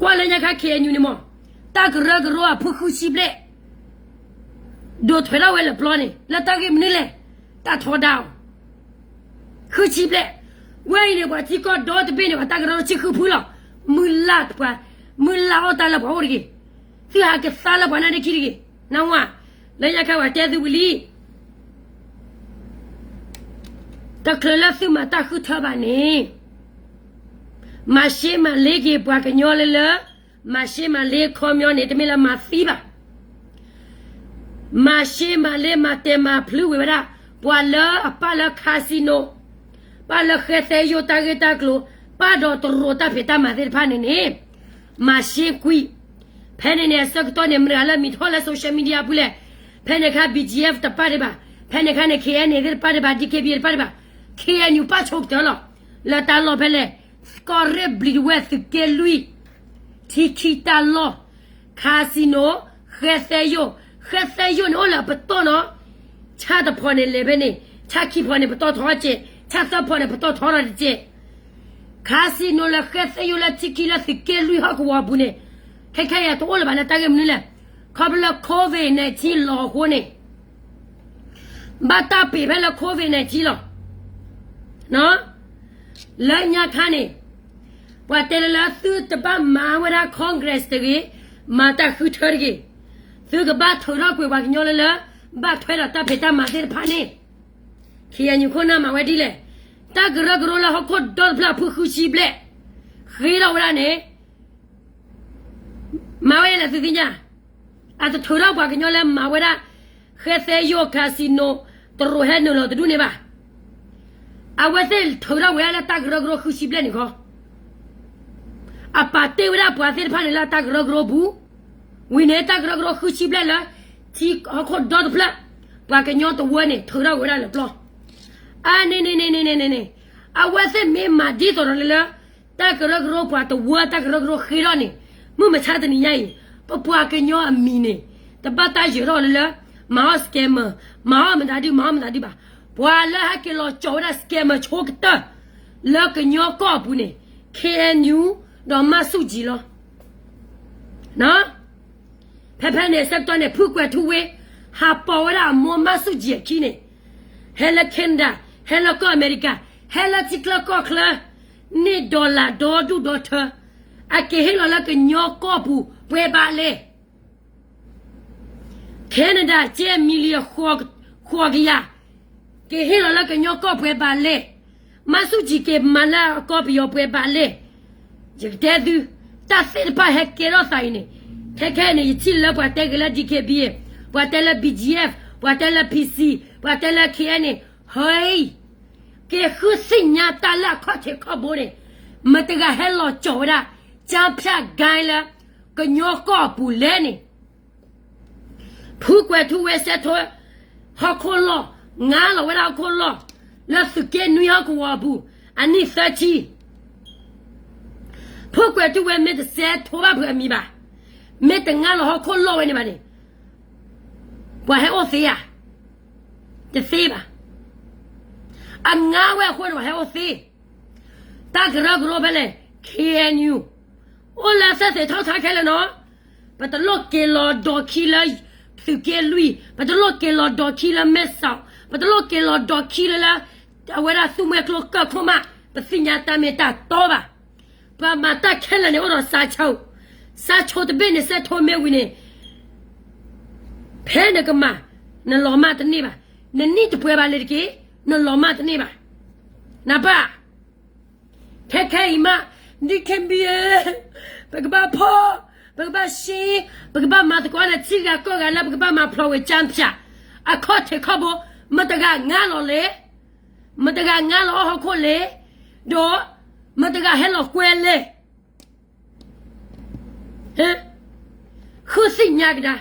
ကွၢ်လၢညါခါ KNU န့ၣ်မ့ၢ် တၢ်ကရၢကရိအဖုဃုဆံဘျဲၣ် ဒိးထွဲထီၣ်ဝဲလၢပျီန့ၣ် လၢတၢ်ဂ့ၢ်မနုၤလဲၣ်, တၢ်ထီဒါအီၤ ဃုဆံဘျဲၣ်. ဝဲအံၤန့ၣ် ပှၤထံကီၢ်ဒီတဘ့ၣ်န့ၣ် ပှၤတၢ်ကရၢကရိဆံဃုဖုလီၤ. မုၢ်လၢ်ပှၤ, မုၢ်လၢ်အီၣ်တၢ်လၢပှၤအိၣ်တဂ့ၤ, သုဟးကသါလၢပှၤနါဒ့ခံတဂ့ၤ. နဝၤ, လၢညါခါပှၤတဲသုဝံၤလံ တချုးလၢသုမၤတၢ်ဃုထၢဘၣ်န့ၣ် မၤရှဲမၤလ့က့ၤပှၤကညီလၢလၢ, မၤရှဲမၤလ့ခီပညီန့ၣ် တမ့ၢ်လၢမၤသံဘၣ်. မၤရှဲမၤလ့မၤတဲာ်မၤဖျုးဝံၤဝဲဒၣ် ပှၤလၢအပၣ်လၢ casino, ပၣ်လၢဃဲသဲယိာ်တၢ်ဂ့ၢ်တၢ်ကျိၤ, ပၣ်ဒီးတရူးတၢ်ဖံးတၢ်မၤသ့ၣ်တဖၣ်န့ၣ်န့ၣ် မၤရှဲကွံာ်. ဖဲန့ၣ်န့ၣ် အဆၢကတီၢ်န့ၣ် မတၤဂၤလၢမံၤထီၣ်လၢ social media အပူၤလဲၣ်. ဖဲန့ၣ်အခါ BGF တပၣ်ဒံးဘၣ်. ဖဲန့ၣ်အခါန့ၣ် KNA သ့ၣ်တပၣ်ဒံးဘၣ်, DKBA တပၣ်ဒံးဘၣ်. KNU ပၣ်ဆိကတၢၢ်လီၤ. လၢတၢ်လီၢ်ဖဲလဲၣ်, ကီၢ်ရ့ၣ်ဘျံးဒဝဲၢ်သုးက့လွံၢ် ထံခံတၢ်လီၢ်, casino, ဃဲသဲယိာ်, ဃဲသဲယိာ်န့ၣ်အိၣ်လၢအပတီၢ်နီၤ. ဆၣ်တဖီန့ၣ်လဲၤဖဲန့ၣ်, ဆၣ်ခံဖီန့ၣ်ပတီၢ်ထီတစဲး, ဆၣ်သၢဖီန့ၣ်ပတီၢ်ထီထီၣ်တစဲး. casino လၢဃဲသ့ယိလၢထံခံလၢသုးက့လွံၢ်ဟီၣ်ကဝီၤအပူၤန့ၣ်, ခဲခဲအံၤတအိၣ်လၢၤဘၣ်လၢတၢ်ဂ့ၢ်မနုၤလဲၣ်. ခီဖျိလၢ COVID nineteen လီၤအဃိန့ၣ် ဘၣ်တၢ်ပ့ၤဖဲလၢ COVID nineteen လီၤ. လၢညါခါန့ၣ် ပှၤတဲလၢလၢသုတဘၣ်မၤဝဲဒၣ် Congress တဂ့ၤ, မၤတၢ်ဃုထၢတဂ့ၤ. သုကဘၣ်ထုးထီၣ်ကွံာ်ပှၤကညီလၢလၢ ဘၣ်ထွဲဒီးတၢ်ဖံးတၢ်မၤသ့ၣ်တဖၣ်န့ၣ်, ခ့ၣ်အဲၣ်ယူၣ်ခိၣ်နၢ်မၤဝဲဒ်လဲၣ်. တၢ်ကရၢကရိလၢဟီၣ်ခိၣ်ဒီတဖျၢၣ်အဖုဃုဆံဘျဲၣ် ဃ့ထီၣ်ဝဲဒၣ်န့ၣ် မၤဝဲလဲၣ်သုသ့ၣ်ညါ, အတထုးထီၣ်ပှၤကညီလၢမၤဝဲဒၣ် ဃဲသဲယိၣ် casino တရိးဟဲနုာ်လီၤတဒူၣ်န့ၣ်ဘၣ်. အဝဲသ့ၣ်ထုးထီၣ်ဝဲဒၣ်လၢတၢ်ကရၢကရိဃုဆံဘျဲၣ်န့ၣ်ခီ, အပာ်တ့ၢ်ဝဲဒၣ်ပှၤသ့ၣ်တဖၣ်န့ၣ်လၢတၢ်ကရၢကရိပူၤ, ဝံၤန့ၣ်တၢ်ကရၢကရိဃုဆံဘျဲၣ်လၢ ထံဟီၣ်ခိၣ်ဒီတဖျၢၣ် ပှၤကညီတဝၢန့ၣ် ထုးထီၣ်ဝဲဒၣ်လၢပျီ, အန့ၣ်န့ၣ်န့ၣ်န့ၣ်န့ၣ်န့ၣ်, အဝဲသ့ၣ်မ့ၢ်မၤဒ်သိးဒီးလၢလၢ တၢ်ကရၢကရိပှၤတဝၢတၢ်ကရၢကရိဃ့ထီၣ်န့ၣ်, မုၢ်မဆါတနံၤညါအံၤ ပပှၤကညီအမံၤန့ၣ် တဘၣ်တၢ်ယၢၤထီၣ်လၢလၢ မၤအီၣ် scammer, မၤအီၣ်မတၤဒု မၤအီၣ်မတၤဒုဘၣ်. ပှၤလၢဟဲက့ၤလီၤကၠီၤဝဲဒၣ် scammer ဆိကတၢၢ် လၢကညီကီၢ်အပူၤန့ၣ် ခ့ၣ်အဲၣ်ယူၣ် ဒီးမၢ်ဆူၣ်ကၠံလီၤ. ဖဲဖဲန့ၣ်အဆၢကတီၢ်န့ၣ် ဖုကွဲးထူဝ့ ဟးပိာ်ဝဲဒၣ်အမိၢ်မၢ်ဆူၣ်ကၠံအခံန့ၣ်, ဟဲလၢ Canada, ဟဲလၢကီၢ်အမဲရကၤ, ဟဲလၢထံချၢကီၢ်ချၢ, န့ၢ် dollar ဒီဒူၣ်ဒီထၢ, အက့ၤဟ့ၣ်လီၤလၢကညီကီၢ်ပူၤပှဲၤဘၣ်လဲၣ်. Canada ကဲ million ဃိးကယၤ က့ၤဟ့ၣ်လီၤလၢကညီကီၢ်ပှဲၤဘၣ်လဲၣ်. မၢ်ဆူၣ်ကၠံက့ၤမၤလၢအကီၢ်ပယီၤပှဲၤဘၣ်လဲၣ်. ယကတဲသု, တၢ်သ့ၣ်တဖၣ်ဟဲကဲထီၣ်သးအံၤန့ၣ်, ခဲခဲအံၤန့ၣ် ယထံၣ်လၢပှၤတဲက့ၤလၢ D K B A, ပှၤတဲလၢ B G F, ပှၤတဲလၢ P C, ပှၤတဲလၢ K N A န့ၣ်, ဟဲ, က့ၤဃုသ့ၣ်ညါတၢ်လၢအခီၣ်ထံးခီၣ်ဘိန့ၣ်, မတဂၤဟဲလီၤကၠီၤဝဲဒၣ် ကၠါဖၠၣ်ကါလၢ ကညီကီၢ်အပူၤလဲၣ်န့ၣ် ဖုကွဲးထူဝ့စဲးထိ ဟီၣ်ခိၣ်လီၢ်, ငါလီၤဝဲဒၣ်ဟီၣ်ခိၣ်လီၢ်, လၢသုးက့နွံဟီၣ်ကဝီၤအပူၤ, အနံၣ်သၢဆံ, ဖုကွဲးထူဝ့မ့ၢ်တစဲးထိဘၣ်ဖုးအမံၤဘၣ်, မ့ၢ်တငါလီၤဟီၣ်ခိၣ်လီၢ်ဝဲန့ၣ်ဘၣ်န့ၣ်, ပှၤဟဲအိၣ်သ့ဧါ, တသ့ဘၣ်. အငါဝဲအဃိန့ၣ် ပှၤဟဲအိၣ်သ့, တၢ်ကရၢကရိဖဲလဲၣ်, K N U, အိၣ်လၢသၢသ့ၣ်ထီၣ်ထါခဲလၢာ်နီၤ, ပတလိၣ်က့ၤလီၤဒိးခံလၢ သုးက့လွံၢ်, ပတလိၣ်က့ၤလီၤဒိးခံလၢမဲၢ်စီး, ပတလိၣ်က့ၤလီၤဒိးခံလၢလၢ အဝဲဒၣ်သူမှဲကျိကၢၢ်ခိၣ်မး, ပသ့ၣ်ညါတၢ်မ့ၢ်တၢ်တီဘၣ်. ပှၤမၤတၢ်ခဲလၢာ်န့ၣ်အိၣ်ဒီးစးဆိ, စးဆိတဘ့ၣ်န့ၣ် စဲးထိမ့ၢ်ဝံၤန့ၣ် ဖဲနကမၤ, နလီၤမၢ်တန့ၢ်ဘၣ်, နနံၣ်တပှဲၤဘၣ်လၢတက့ၢ်, နလီၤမၢ်တန့ၢ်ဘၣ်. နၢ်ပၢၢ်, ခဲခဲအံၤမး, ဒ်ခဲဘံဧၢ, ပကဘၣ်ဖီၣ်, ပကဘၣ်ရှ့, ပကဘၣ်မၤသကိးဒီးထံဂၤကီၢ်ဂၤလၢပကဘၣ်မၤဖျိးဝဲကၠါဖၠၣ်, အခီၣ်ထံးခီၣ်ဘိ, မတဂၤငါလီၤလဲၣ်, မတဂၤငါလီၤအီၣ်ဟီၣ်ခိၣ်လဲၣ်, ဒီးမတဂၤဟဲလီၤကွဲလဲၣ်. ဃုသ့ၣ်ညါကဒါ,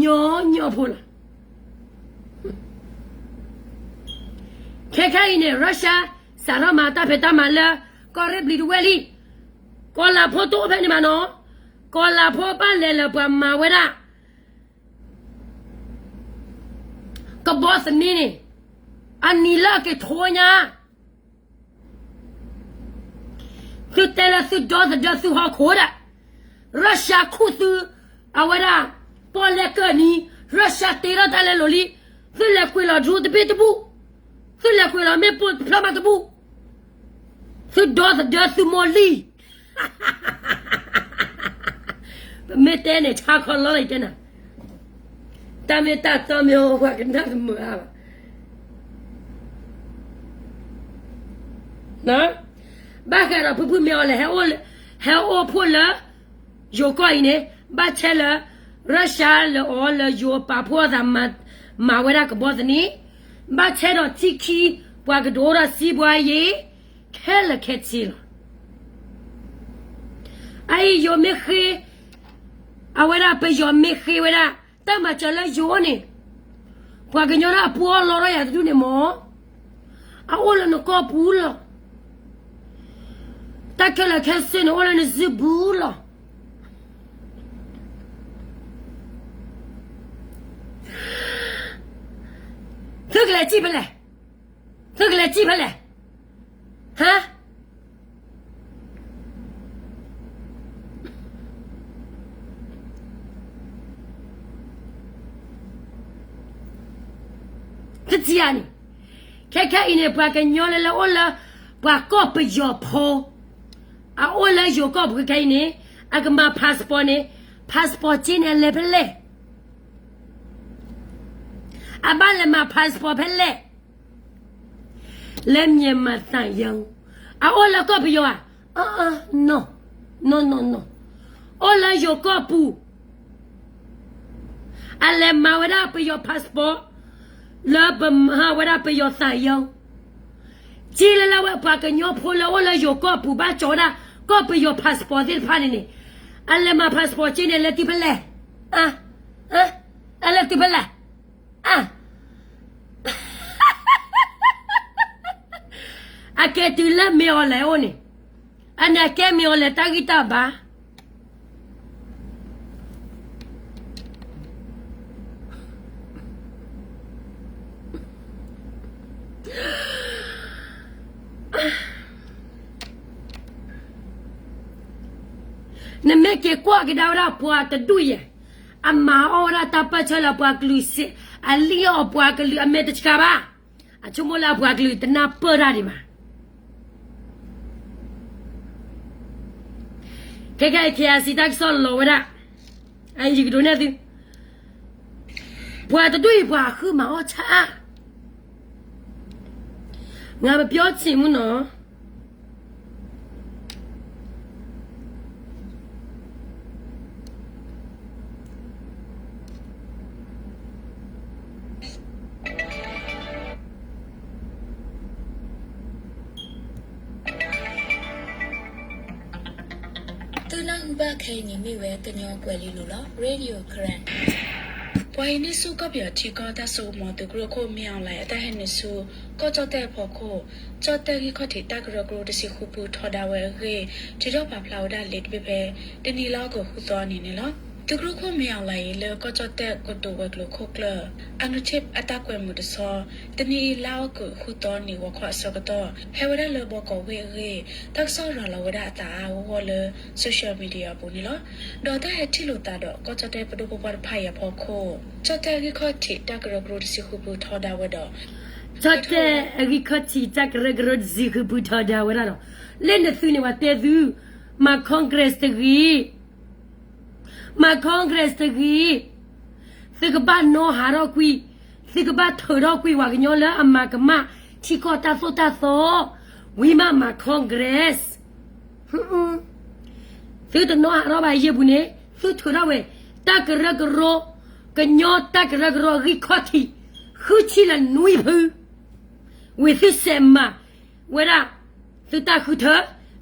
ညီညီဖိလီၤ. ခဲခဲအံၤန့ၣ် Russia စးထီၣ်မၤတၢ်ဖံးတၢ်မၤလၢ ကီၢ်ရ့ၣ်ဘျံးတဝဲၢ်လံ. ကီၤလၤဖိတအိၣ်ဖဲန့ၣ်ဘၣ်နီၤ. ကီၤလၤဖိဘၣ်လဲၤလၢပှၤမၤဝဲဒၣ် ကဘီသန့န့ၣ်, အနံၤလၢအက့ၤထိညါ သုတဲလၢသုဒီသဒၢသုဟီၣ်ခိၣ်ဒၣ်, Russia ခူၣ်သု, အဝဲဒၣ်, ပီၣ်လဲၣ်ကၢၢ်နံၤ, Russia တ့ထီၣ်တၢ်လဲလိာ်လံ, သုလဲၤကွံာ်လီၤဒြိတဘ့ၣ်တဘူၣ်, သုလဲၤကွံာ်လီၤမ့ၣ်ပိၢ်တဖျၢၣ်မးတဘူၣ်, သုဒီသဒၢသုမိၢ်လံ. ပမ့ၢ်တဲန့ၣ် ဆါခီလီၤလံတဲနၤ, တၢ်မ့ၢ်တၢ်တီမ့ၢ်အိၣ်ပှၤကနၣ်တမုာ်အါဘၣ်. ဘၣ်ဃးဒီးဖုဖုမ့ၢ်အီၤလဲၣ်, ဟဲအိၣ်ဖှိၣ်လၢ ယိၤကီၢ်အံၤန့ၣ်, ဘၣ်ဆဲလၢ Russia လၢအီၤလၢယိၤပာ်ဖှိၣ်အသး မၤဝဲဒၣ်ကဘီသန့, ဘၣ်ဆဲဒီးထံခံ ပှၤကဒိးအိၣ်ဒီးစံးပှၤယ့ၤ ခဲလၢာ်ခဲဆ့လီၤ. အအံၤယိၤမ့ၢ်ဃ့, အဝဲဒၣ်ပယီၤမ့ၢ်ဃ့ဝဲဒၣ် တၢ်မၤစၢၤလၢယိၤန့ၣ်, ပှၤကညီဒၣ်အပှီၢ်လီၤထီၣ်ယၤတဒူၣ်န့ၣ်မ့ၢ်, အအိၣ်လၢနကီၢ်ပူၤလီၤ. တၢ်ခဲလၢာ်ခဲဆ့န့ၣ်အိၣ်လၢနစုပူၤလီၤ. သုကလဲၤစံၣ်ဖဲလဲၣ်, သုကလဲၤစံၣ်ဖဲလဲၣ်, ဟါ, တထံၣ်ဧါန့ၣ်, ခဲခဲအံၤန့ၣ် ပှၤကညီလၢလၢအိၣ်လၢ ပှၤကီၢ်ပယီၤဖိ အအိၣ်လၢယိၤကီၢ်ပူၤခဲအံၤန့ၣ် အကမၤ passport န့ၣ် passport က့န့ၣ် အလဲၤဖဲလဲၣ်, အဘၣ်လဲၤမၤ passport ဖဲလဲၣ်, လၢ မြန်မာသံရုံး, အအိၣ်လၢကီၢ်ပယီၤဧါ, အ အ no, no, no, no, အိၣ်လၢယိၤကီၢ်ပူၤ အလဲၤမၤဝဲဒၣ်ပယီၤ passport လၢပမၤဝဲဒၣ်ပယီၤသံရုံး, က့လၢလၢဝဲပှၤကညီဖိလၢအိၣ်လၢယိၤကီၢ်ပူၤ ဘၣ်ကၠီဝဲဒၣ် ကီၢ်ပယီၤ passport သ့ၣ်တဖၣ်န့ၣ်န့ၣ်, အလဲၤမၤ passport က့န့ၣ် လဲၤတုၤဖဲလဲၣ်, အ အ အလဲၤတုၤဖဲလဲၣ်, အ အကဲတုၤလၢမ့ၢ်အီၤလဲၣ်အိၣ်န့ၣ်, အန့ၣ်အကဲမ့ၢ်အီၤလဲၣ်တၢ်ဂံၢ်တၢ်ဘါ နမ့ၢ်က့ၤကွၢ်ကဒါဝဲဒၣ်ပှၤတဒူၣ်ယဲၢ်, အမၤအီၣ်ဝဲဒၣ်တၢ်ပၢၢ်ဆၢလၢပှၤကလုာ်စ့ၢ်, အလံၣ်အီၣ်ပှၤကလုာ်အမဲာ်တဆှးဘၣ်, အဆိကမိၣ်လၢအပှၤကလုာ်တနၢ်ပၢၢ်တၢ်ဒံးဘၣ်. ခဲခဲအံၤ KIC တၢ်ကစီၣ်လီၤဝဲဒၣ်, အယံၤကဒိးန့ၢ်သု, ပှၤတဒူၣ်အံၤ ပှၤဃုမၤအီၣ်ဆၣ်, ငါပပြောချင်ဘူးနော်. သုနၢ်ဟူဘၣ်ခဲအံၤန့ၣ်မ့ၢ်ဝဲကညီကွဲၤလံလိၤလီၤ Radio Karen. ပှၤအံၤန့ၣ်ဆူၣ်ကီၢ်ပယီၤထံကီၢ် တၢ်စိကမီၤသုးကရူၢ်ခိၣ် မင်းအောင်လှိုင် အတၢ်ဟဲနုာ်ဆူၣ် ကီၢ်ကၠီၣ်တဲၣ်အဖီခိၣ် ကၠီၣ်တဲၣ်ဂံၢ်ခီၣ်ထံးတၢ်ကရၢကရိတဆံဃုဖုထီဒါဝဲအဂ့ၢ် ထုးထီၣ်ပာ်ဖျါဝဲဒၣ်လံာ်တဘ့ၣ်ဖဲ တနံၤလါအီကူးဃုသီအနံၤန့ၣ်လီၤ. သုးကရူၢ်ခိၣ် မင်းအောင်လှိုင် အံၤလၢကီၢ်ကၠီၣ်တဲၣ်ကတိၤဝဲၤကျိၤခိၣ်ကျၢၢ် အနုထ့ၣ်အတၢ်ကွဲမုာ်တဆီ တနံၤအံၤလါအီကူးဃုသီနံၤဂီၤခီအဆၢကတီၢ် ဟဲဝဲဒၣ်လၢဘီကီးဝ့ၢ်အဂ့ၢ် တၢ်ကစီၣ်ရၤလီၤဝဲဒၣ်အသးအါအါဂီၢ်ဂီၢ်လၢ social media အပူၤန့ၣ်လီၤ. ဒီးတၢ်ဟဲထံၣ်လိာ်သးဒီးကီၢ်ကၠီၣ်တဲၣ်ပဒိၣ်ပပှၢ်တဖၣ်အံၤအဖီခိၣ် ကၠီၣ်တဲၣ်အဂံၢ်ခီၣ်ထံးတၢ်ကရၢကရိတဆံဃုဖုထီဒါဝဲဒီး ကၠီၣ်တဲၣ်အဂံၢ်ခီၣ်ထံးတၢ်ကရၢကရိတဆံဃုဖုထီဒါဝဲဒၣ်ဒီး လၢနသုန့ၣ်ပှၤတဲသု မၤ Congress တဂ့ၤ မၤ Congress တဂ့ၤ, သုကဘၣ်နီဟးထီၣ်ကွံာ်, သုကဘၣ်ထုးထီၣ်ကွံာ်ပှၤကညီလၢအမၤကမၣ်ထံကီၢ်တၢ်သိၣ်တၢ်သီ, ဝံၤမးမၤ Congress. သုတနီဟးထီၣ်ဘၣ်ယဲၢ်ပူၤန့ၣ် သုထုးထီၣ်ဝဲ တၢ်ကရၢကရိ, ကညီတၢ်ကရၢကရိအဂံၢ်ခီၣ်ထံး ဃုဆံလၢနွံဖု ဝံၤသုစဲးမၤဝဲဒၣ် သုတၢ်ဃုထၢ,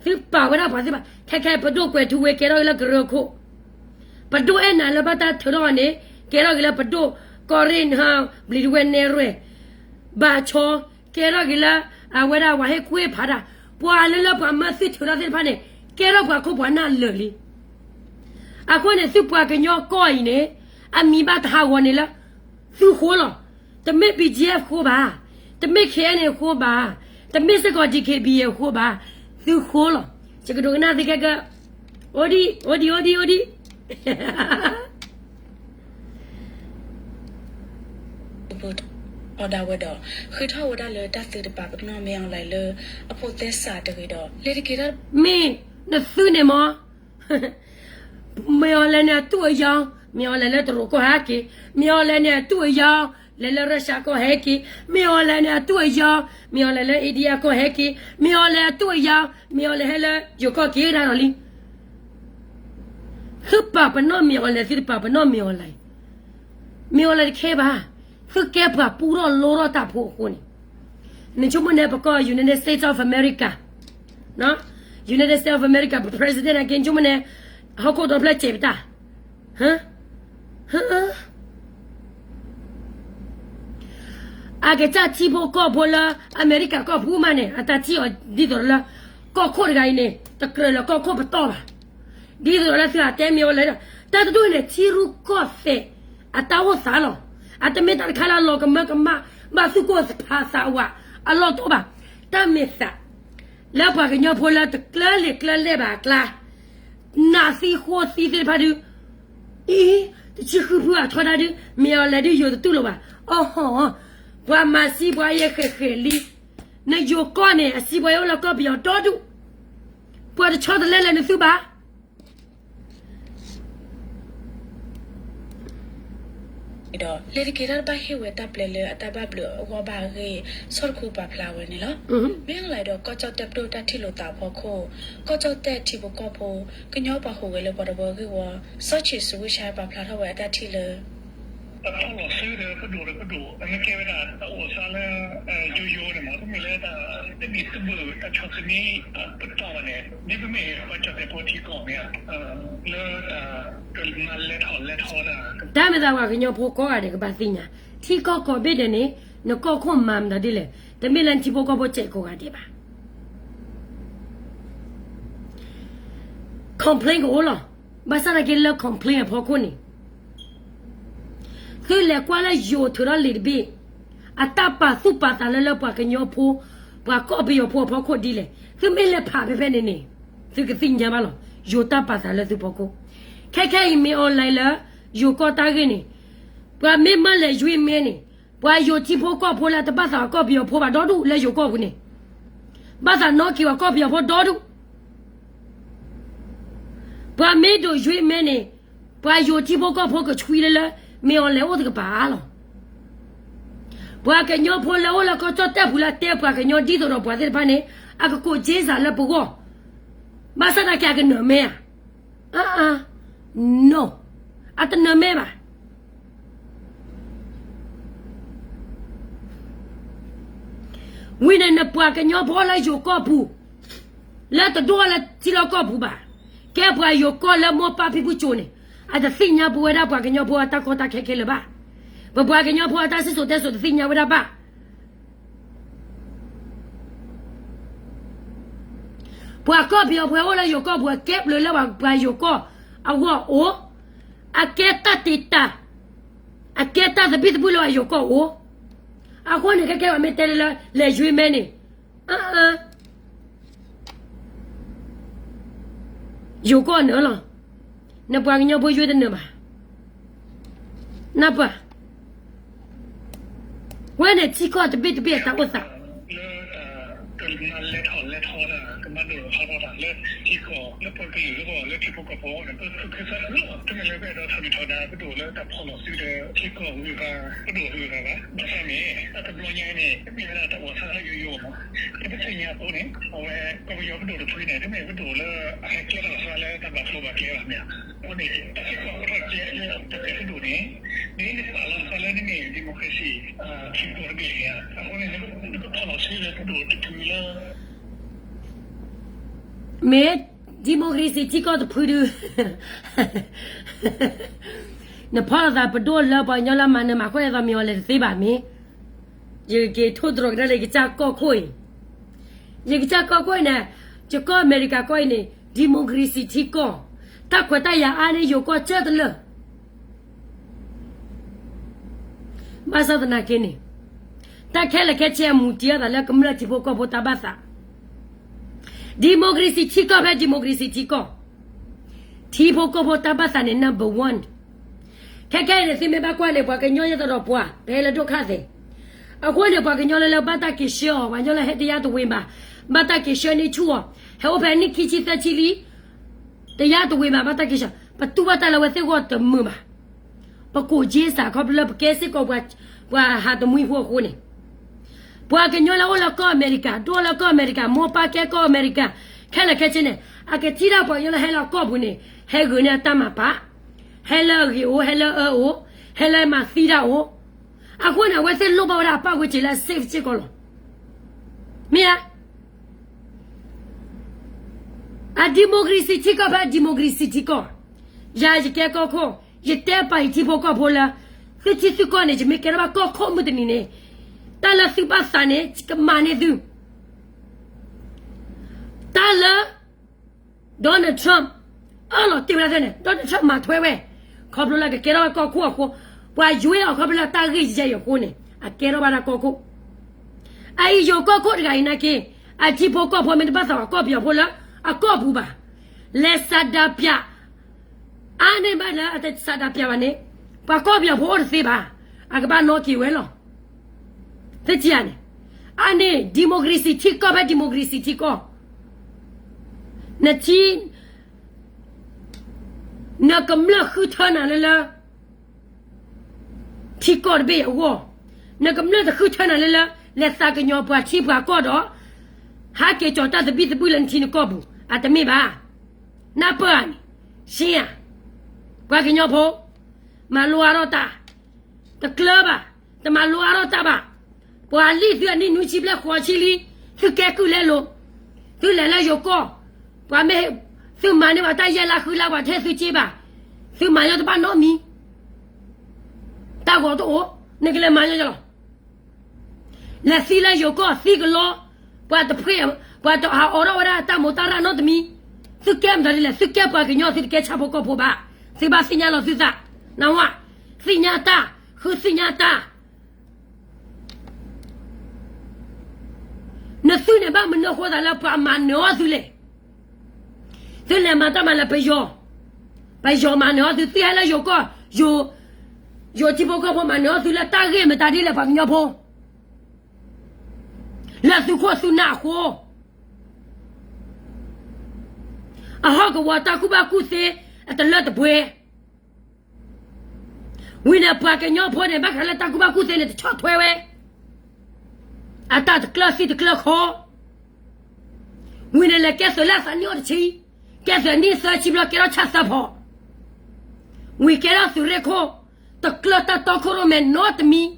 သုပာ်ဝဲဒၣ်ပှၤသ့ၣ်တဖၣ် ခဲခဲပဒိၣ်ကွဲၤထူဝ့ကဲထီၣ်က့ၤလၢကရၢခိၣ်, ပဒိၣ်အဲၣ်နၤလၢဘၣ်တၢ်ထုးထီၣ်အီၤန့ၣ် ကဲထီၣ်က့ၤလၢပဒိၣ်ကီၢ်ရ့ၣ် ဘျံးဒဝဲၢ်နဲရွဲၣ် ဘၣ်ဆီ ကဲထီၣ်က့ၤလၢ အဝဲဒၣ်ပှၤဟ့ၣ်ကူၣ်ဟ့ၣ်ဖးတၢ်, ပှၤလၢလၢပှၤမၢသုထုးထီၣ်သ့ၣ်တဖၣ်န့ၣ် ကဲထီၣ်ပှၤခိၣ်ပှၤနၢ်လၢာ်လံ. အဃိန့ၣ် သုပှၤကညီကီၢ်အံၤန့ၣ် အမံၤဘၣ်တဟးဂီၤန့ၣ်လၢ သုဃိလီၤ. တမ့ၢ် BGF ဃိဘၣ်, တမ့ၢ် KNA ဃိဘၣ်, တမ့ၢ်စ့ၢ်ကီး DKBA ဃိဘၣ်, သုဃိလီၤ. ယကဒိကနၣ်သုခဲကၢ, အိၣ်ဒံး, အိၣ်ဒံး, အိၣ်ဒံး, အိၣ်ဒံး. ထီဒါဝဲဒီး ဃုထီၣ်ဝဲဒၣ်လၢတၢ်သုတပာ်ပနီၣ် မင်းအောင်လှိုင် လၢ အဖိးသဲစးတဂ့ၤဒီး လဲၤတက့ၤတၢ် မ့ၢ်နသုန့ၣ်မ့ၢ် မင်းအောင်လှိုင်န့ၣ် အသူ့အယောင်, မင်းအောင်လှိုင် လၢတရူးကီၢ်ဟဲက့ၤ, မင်းအောင်လှိုင်န့ၣ် အသူ့အယောင်, လဲၤလၢ Russia ကီၢ်ဟဲက့ၤ, မင်းအောင်လှိုင်န့ၣ် အသူ့အယောင်, မင်းအောင်လှိုင် လၢ India ကီၢ်ဟဲက့ၤ, မင်းအောင်လှိုင် အသူ့အယောင်, မင်းအောင်လှိုင် ဟဲလၢယိၤကီၢ်က့ၤဒၣ်ဒီးလံ. သုပာ်ပနီၣ် မင်းအောင်လှိုင် သုတပာ်ပနီၣ် မင်းအောင်လှိုင်, မင်းအောင်လှိုင် တခဲဘၣ်. သုကဲပှၤပူထီၣ်လိထီၣ်တၢ်ဖိအဃိန့ၣ်, နဆိကမိၣ်န့ၣ် ပကီၢ် United States of America, United States of America ပ president န့ၣ်က့ၤ နဆိကမိၣ်န့ၣ် ဟီၣ်ခိၣ်ဒီဖျၢၣ်စဲးပတၢ် အကစၢ်ထံဖိကီၢ်ဖိလၢအမဲရကၤကီၢ်ပူၤမးန့ၣ် အတၢ်ထံၣ်အီၤဒ်သိးလၢ ကီၢ်ခိၣ်တဂၤအံၤန့ၣ် တကြၢးလၢကီၢ်ခိၣ်ပတီၢ်ဘၣ်. ဒ်သိးလၢသုဟးတဲမ့ၢ်အီၤလဲၣ်ဒီး တၢ်တဒူၣ်န့ၣ် ထံရူၢ်ကီၢ်သဲးအတၢ်အိၣ်သးလီၤ. အတမ့ၢ်တၢ်တခါလၢအလီၤကမၢကမၣ် ဘၣ်သုးကိၢ်သးဝးအလီၢ်တအိၣ်ဘၣ်. တၢ်မ့ၢ်သး လၢပှၤကညီဖိလၢတကျၢၤလံာ်ကျၢၤလဲၢ်ဘၣ်အကျါ နးသံဃိသံသ့ၣ်တဖၣ်ဒုး အံၤ တဆံဃုဖုအထီဒါဒုး မ့ၢ်အီၤလဲၣ်ဒုးယိၤတတူၢ်လိာ်ဘၣ်. အီၣ်ဟီၣ် ပှၤမၤစံပှၤယဲၢ်ဃဲးဃဲးလံ, နယိၤကီၢ်န့ၣ် အစံပှၤယဲၢ်အိၣ်လၢကီၢ်ပယီၤဒီဒူၣ်, ပှၤတဆီတလဲလၢနသုဘၣ်. ဒီးလၢတက့ၤတၢ်တဘၣ်ဟ့ၣ်ဝဲတၢ်ပျဲလၢအတၢ်ဘၣ်ဘျုးအဂီၢ်ဘၣ်အဂ့ၢ် ဆီၣ်တခူပာ်ဖျါဝဲန့ၣ်လီၤ. မ့ၢ်အလၢဒီး ကီၢ်ကၠီၣ်တဲၣ်ပဒိၣ်တၢ်ထံၣ်လိာ်သးအဖီခိၣ်, ကီၢ်ကၠီၣ်တဲၣ်ထံဖိကီၢ်ဖိ, ကညီပှၤဟူးဂဲၤလၢပှၤတဝၢအဂ့ၢ်ဝီ, စီၤဆံးစူၤဝ့ၡါပာ်ဖျါထီၣ်ဝဲအတၢ်ထံၣ်လၢ တၢ်ဖီၣ်လီၤစုဒီးပဒိၣ်ဒီးပဒိၣ် အမ့ၢ်ကဲဝဲဒၣ်တၢ်အိၣ်သးလၢ ယိယိန့ၣ်မး တမ့ၢ်လၢတၢ်တဘံၣ်တဘုၣ်တၢ်ဆီၣ်သနံးပတီၢ်ဘၣ်န့ၣ် ဒ်ပမ့ၢ်ပှၤကၠီၣ်တဲၣ်ဖိထံကီၢ်မ့ၢ်ဧါ, လၢတၢ်ကမၤလဲၤထီၣ်လဲၤထီတၢ် တၢ်မ့ၢ်သးပှၤကညီဖိကိးဂၤဒဲးကဘၣ်သ့ၣ်ညါ, ထံကီၢ်ကိးဘ့ၣ်ဒဲးန့ၣ် နကီၢ်ခိၣ်မၤမတၤဒ်လဲၣ်, တမ့ၢ်လၢနထံဖိကီၢ်ဖိစဲးကိးဂၤဒဲးဘၣ်. complain ကအိၣ်လီၤ. ဘၣ်ဆၣ်သနာ်က့လၢ complain အဖီခိၣ်န့ၣ် သုလဲၤကွၢ်လၢယိၤထုးထီၣ်လံာ်တဘ့ၣ်, အတၢ်ပာ်သူၣ်ပာ်သးလၢလၢပှၤကညီဖိ, ပှၤကီၢ်ပယီၤဖိအဖီခိၣ်ဒ်လဲၣ်, သုမ့ၢ်လဲၤဖးဖဲဖဲန့ၣ်န့ၣ် သုကသ့ၣ်ညါဘၣ်လီၤ. ယိၤတၢ်ပာ်သးလၢသုဖီခိၣ်, ခဲခဲအံၤမ့ၢ် online လၢ ယိၤကီၢ်တၢ်ဂ့ၢ်န့ၣ်, ပှၤမ့ၢ်မၢလဲၤယွံမဲန့ၣ်, ပှၤယိၤထံဖိကီၢ်ဖိလၢတဘၣ်သးအကီၢ်ပယီၤဖိဘၣ်ဒီဒူၣ်လၢယိၤကီၢ်ပူၤန့ၣ်, ဘၣ်သးနီၣ်က့ၤပှၤကီၢ်ပယီၤဖိဒီဒူၣ် ပှၤမ့ၢ်ဒိးယွံမဲန့ၣ်, ပှၤယိၤထံဖိကီၢ်ဖိကဆှံလၢလၢ မ့ၢ် online အိၣ်တကပၤလီၤ. ပှၤကညီဖိလၢအိၣ်လၢကီၢ်ကၠီၣ်တဲၣ်ပူၤလၢတဲပှၤကညီဒ်သိးဒီးပှၤသ့ၣ်တဖၣ်န့ၣ်, အကကိးက့စးလၢပဂီၢ်, ဘၣ်ဆၣ်သနာ်က့အကနၢၤမဲဧါ, အါအါ, no, အတနၢၤမဲဘၣ်. ဝံၤန့ၣ် နပှၤကညီဖိလၢယိၤကီၢ်ပူၤ, လၢတဒိၣ်လၢထံလီၢ်ကီၢ်ပူၤဘၣ်, ကဲပှၤယိၤကီၢ်လၢမိၢ်ပၢ်ဖံဖုကိၤန့ၣ်, အတသ့ၣ်ညါပဝဲဒၣ်ပှၤကညီဖိအတၢ်ကီတၢ်ခဲခဲလၢၤဘၣ်. ပပှၤကညီဖိအတၢ်စံၣ်စိၤတဲစိၤတသ့ၣ်ညါဝဲဒၣ်ဘၣ်. ပှၤကီၢ်ပယီၤဖိအိၣ်လၢယိၤကီၢ်ပူၤ အကဲဘျုးလၢပှၤယိၤကီၢ်အဂီၢ်အိၣ်, အကဲတၢ်တ့တၢ်, အကဲတၢ်သဘံၣ်သဘုၣ်လၢပှၤယိၤကီၢ်အိၣ်. အဃိန့ၣ် ခဲခဲပှၤမ့ၢ်တဲလၢ လဲၤယွံမဲန့ၣ်, အါအါ, ယိၤကီၢ်နၢၤလီၤ. နပှၤကညီဖိယွံတနၢၤဘၣ်. နပှၤ ဝဲန့ၣ်ထံကီၢ်တဘ့ၣ်တဘ့ၣ်အတၢ်အိၣ်သး လၢတၢ်ကမၤလဲၤထီၣ်လဲၤထီတၢ် ကမၤဒိၣ်ထီၣ်ထီတၢ်လၢထံကီၢ် လၢပှၤကလုာ်လၢပှၤလၢထံဖိကီၢ်ဖိန့ၣ် ပသူၣ်ခုသးခုလီၤ. တမ့ၢ်လၢပအဲၣ်ဒိးထီၣ်ဒုၣ်ထီၣ်ဒါ ပဒိၣ်လၢတၢ်ဖီၣ်လီၤစုဒီးထံကီၢ်ဂုၤဂၤ ပဒိၣ်ဂုၤဂၤဘၣ်. ဘၣ်ဆၣ်န့ၣ် တၢ်တဘျီညါအံၤန့ၣ် တမ့ၢ်ဝဲဒၣ်တၢ်အိၣ်သးလၢယိယိမး လၢပသ့ၣ်ညါအသိးန့ၣ် အဝဲကီၢ်ပယီၤပဒိၣ်တဖုန့ၣ် တမ့ၢ်ပဒိၣ်လၢအဟဲကျဲထီၣ်သးလၢတၢ်ဘၣ်ကျိၤဘၣ်ကျဲဘၣ်မ့ၢ်ဧါ. အဃိန့ၣ် တၢ်သ့ၣ်ခီၣ်အိၣ်ထီၣ်ကဲလၢတၢ်ပဒိၣ်န့ၣ် ဒ်နပာ်လီၤသးလၢနမ့ၢ် democracy ထံကီၢ်တဘ့ၣ်န့ၣ်ဧါ. အဃိန့ၣ် နကဖီၣ်လီၤစုလၢပဒိၣ်တဖုလၢ မ့ၢ် democracy ထံကီၢ်တဖုဒုး နဖီၣ်လီၤသးပဒိၣ်လၢပှၤကညီလၢမၤနၢၤမၤဃုာ်အသိးမ့ၢ်အီၤလဲၤတသ့ဘၣ်မ့ၢ် ယကက့ၤထိၣ်သတြီၤကဒါလၢယကစၢ်ကီၢ်ခိၣ်အံၤ, ယကစၢ်ကီၢ်ခိၣ်အံၤန့ၣ် ယကီၢ်အမဲရကၤကီၢ်အံၤန့ၣ် democracy ထံကီၢ်, တၢ်ခွဲးတၢ်ယာ်အါန့ၢ်ယိၤကီၢ်ကၢၢ်တလၢာ် ဘၣ်ဆၣ်သနာ်က့န့ၣ် တၢ်ခဲလၢာ်ခဲဆ့အမူးတံၢ်အသးလၢကမျၢၢ်ထံဖိကီၢ်ဖိတၢ်ဘၣ်သး, democracy ထံကီၢ်ဖဲ democracy ထံကီၢ်, ထံဖိကီၢ်ဖိတၢ်ဘၣ်သးန့ၣ် number one. ခဲခဲအံၤန့ၣ် သုမ့ၢ်ဘၣ်ကွၢ်န့ၣ် ပှၤကညီယဲၢ်သီဒီးပှၤ ပဟဲလၢဒိၣ်ခါသဲး, အဃိန့ၣ် ပှၤကညီလၢလၢဘၣ်တၢ်က့ၤဆှၢအီၤ, ပှၤကညီလၢဟဲတယါတဝ့ၤဘၣ်, ဘၣ်တၢ်က့ၤဆှၢန့ၢ်ဆူၣ်အီၤ, ဟဲအိၣ်ဖဲနံၣ်ခံဆံသၢဆံလံ တယါတဝ့ၤဘၣ်, ဘၣ်တၢ်က့ၤဆှၢ, ပတူၢ်ဘၣ်တၢ်လၢအဝဲသ့ၣ်အဂီၢ်တမုာ်ဘၣ်. ပကိးက့စးခီဖျိလၢပကဲစ့ၢ်ကီး ပှၤဟးတမှံဖိအဃိန့ၣ်, ပှၤကညီလၢအိၣ်လၢကီၢ်အမဲရကၤ, ဒိၣ်လၢကီၢ်အမဲရကၤ, မိၢ်ပၢ်ကဲကီၢ်အမဲရကၤ, ခဲလၢာ်ခဲဆ့န့ၣ် အကထံၣ်ဒၣ်ပှၤကညီလၢဟဲလၢအကီၢ်ပူၤန့ၣ် ဟဲဂုာ်န့ၢ်အတၢ်မၤပာ်, ဟဲလၢအဂ့ၤအိၣ်, ဟဲလၢအအၢအိၣ်, ဟဲလၢအမၤသံတၢ်အိၣ်, အဃိန့ၣ် အဝဲသ့ၣ်လိၣ်ဘၣ်ဝဲဒၣ်အပၣ်ဝဲစ့ၤလၢအ safe စ့ၢ်ကီးလီၤ. မ့ၢ်ဧါ. အ democracy ထံကီၢ်ဖဲ democracy ထံကီၢ်, ယၤယကဲကီၢ်ခိၣ်, ယတဲပာ်ယထံဖိကီၢ်ဖိလၢ သုထံသုကီၢ်န့ၣ် ယမ့ၢ်ကဲထီၣ်ဘၣ်ကီၢ်ခိၣ်မုၢ်တနံၤန့ၣ်, တၢ်လၢသုဘၣ်သးန့ၣ် ကမၤန့ၢ်သု, တၢ်လၢ Donald Trump အၢၣ်လီၤတ့ၢ်ဝဲဒၣ်န့ၣ် Donald Trump မၤထွဲဝဲ, ခီဖျိလၢကကဲထီၣ်ဘၣ်ကီၢ်ခိၣ်အဃိ, ပှၤယွဲအီၤခီဖျိလၢတၢ်ဂ့ၢ်ယဲၢ်အံၤအဃိန့ၣ် အကဲထီၣ်ဘၣ်ဒၣ်ကီၢ်ခိၣ်, အအံၤယိၤကီၢ်ခိၣ်တဂၤအံၤနာ်က့, အထံဖိကီၢ်ဖိမ့ၢ်တဘၣ်သးပှၤကီၢ်ပယီၤဖိလၢအကီၢ်ပူၤဘၣ်, လဲၤစးဒးပၠး, အါန့ၢ်ဘၣ်လၢအတစးဒးပၠးဘၣ်န့ၣ်, ပှၤကီၢ်ပယီၤဖိအိၣ်တသ့ဘၣ်, အကဘၣ်နီၣ်က့ၤဝဲလီၤ. တထံၣ်ဧါန့ၣ်, အန့ၣ် democracy ထံကီၢ်ဖဲ democracy ထံကီၢ်, နထံ နကမျၢၢ်ဃုထၢနၤလၢလၢ ထံကီၢ်တဘ့ၣ်အဂီၢ်, နကမျၢၢ်တဃုထၢနၤလၢလၢ လဲၤသးကညီၤပှၤထံပှၤကီၢ်ဒီး ဟးက့ၤကၠီၤတၢ်သဘံၣ်သဘုၣ်လၢနထံနကီၢ်ပူၤ, အတမ့ၢ်ဘၣ်. နၢ်ပၢၢ်ဧါန့ၣ်, ရှ့ဧါ, ပှၤကညီဖိ မၤလိအါထီၣ်တၢ်, တကျၢၤဘၣ်, တမၤလိအါထီၣ်တၢ်ဘၣ်. ပှၤလံၣ်သုအနံၣ်နွံဆံဘျဲၣ်ဃိးဆံလံ, သုကဲကုၢ်လဲလိာ်, သုလဲၤလၢယိၤကီၢ်, ပှၤမ့ၢ် သုမၤန့ၢ်ဘၣ်တၢ်ယဲၢ်လါဃုလါပှၤထဲသုက့ဘၣ်, သုမၤညီတဘၣ်နီတမံၤ, တၢ်ဂီၤတအိၣ်, နကလဲၤမၤညီလီၤ. လဲၤသံလၢယိၤကီၢ်သံကလီ, ပှၤတဖှ့, ပှၤတဟးအိးထီၣ်ဝဲဒၣ်တၢ်မိၢ်တၢ်ရၣ်နီတမံၤ, သုကဲမတၤဒ်လဲၣ်, သုကဲပှၤကညီ သုတကဲဆၣ်ဖိကီၢ်ဖိဘၣ်, သုဘၣ်သ့ၣ်ညါလီၤသုသး, နဝ, သ့ၣ်ညါတၢ်, ဃုသ့ၣ်ညါတၢ်. နသုန့ၣ်ဘၣ်မနုၤအဃိသးလၢပှၤမၤနၢၤအီၣ်သုလဲၣ်. သုလဲၤမၤတၢ်မၤလၢပယီၤ, ပယီၤမၤနၢၤအီၣ်သု, သုဟဲလၢယိၤကီၢ်, ယိၤထံဖိကီၢ်ဖိမၤနၢၤအီၣ်သုလၢတၢ်ဂ့ၢ်မတၤဒ်လဲၣ်ပှၤကညီဖိ, လၢသုခိၣ်သုနၢ်အဃိ, အဟီၣ်ကဝီၤတၢ်ကူၣ်ဘၣ်ကူၣ်သ့, အတလၢတပှဲၤ ဝံၤန့ၣ်ပှၤကညီဖိန့ၣ် ဘၣ်ဃးလၢတၢ်ကူၣ်ဘၣ်ကူၣ်သ့န့ၣ် တဆီၣ်ထွဲဝဲ, အတၢ်တကျၢၤသံတကျၢၤခီ, ဝံၤန့ၣ်လဲၤကဲသုးလၢအသးနံၣ်အိၣ်တဆံ, ကဲသုးနံၣ်သၢဆံဘျီကဲထီၣ်ဆၣ်သၢဖီ, ဝံၤကဲထီၣ်သုးရ့ၣ်ခိၣ်, တကျၢၤတၢ်တီခိၣ်ရိၣ်မဲနီတမံၤ,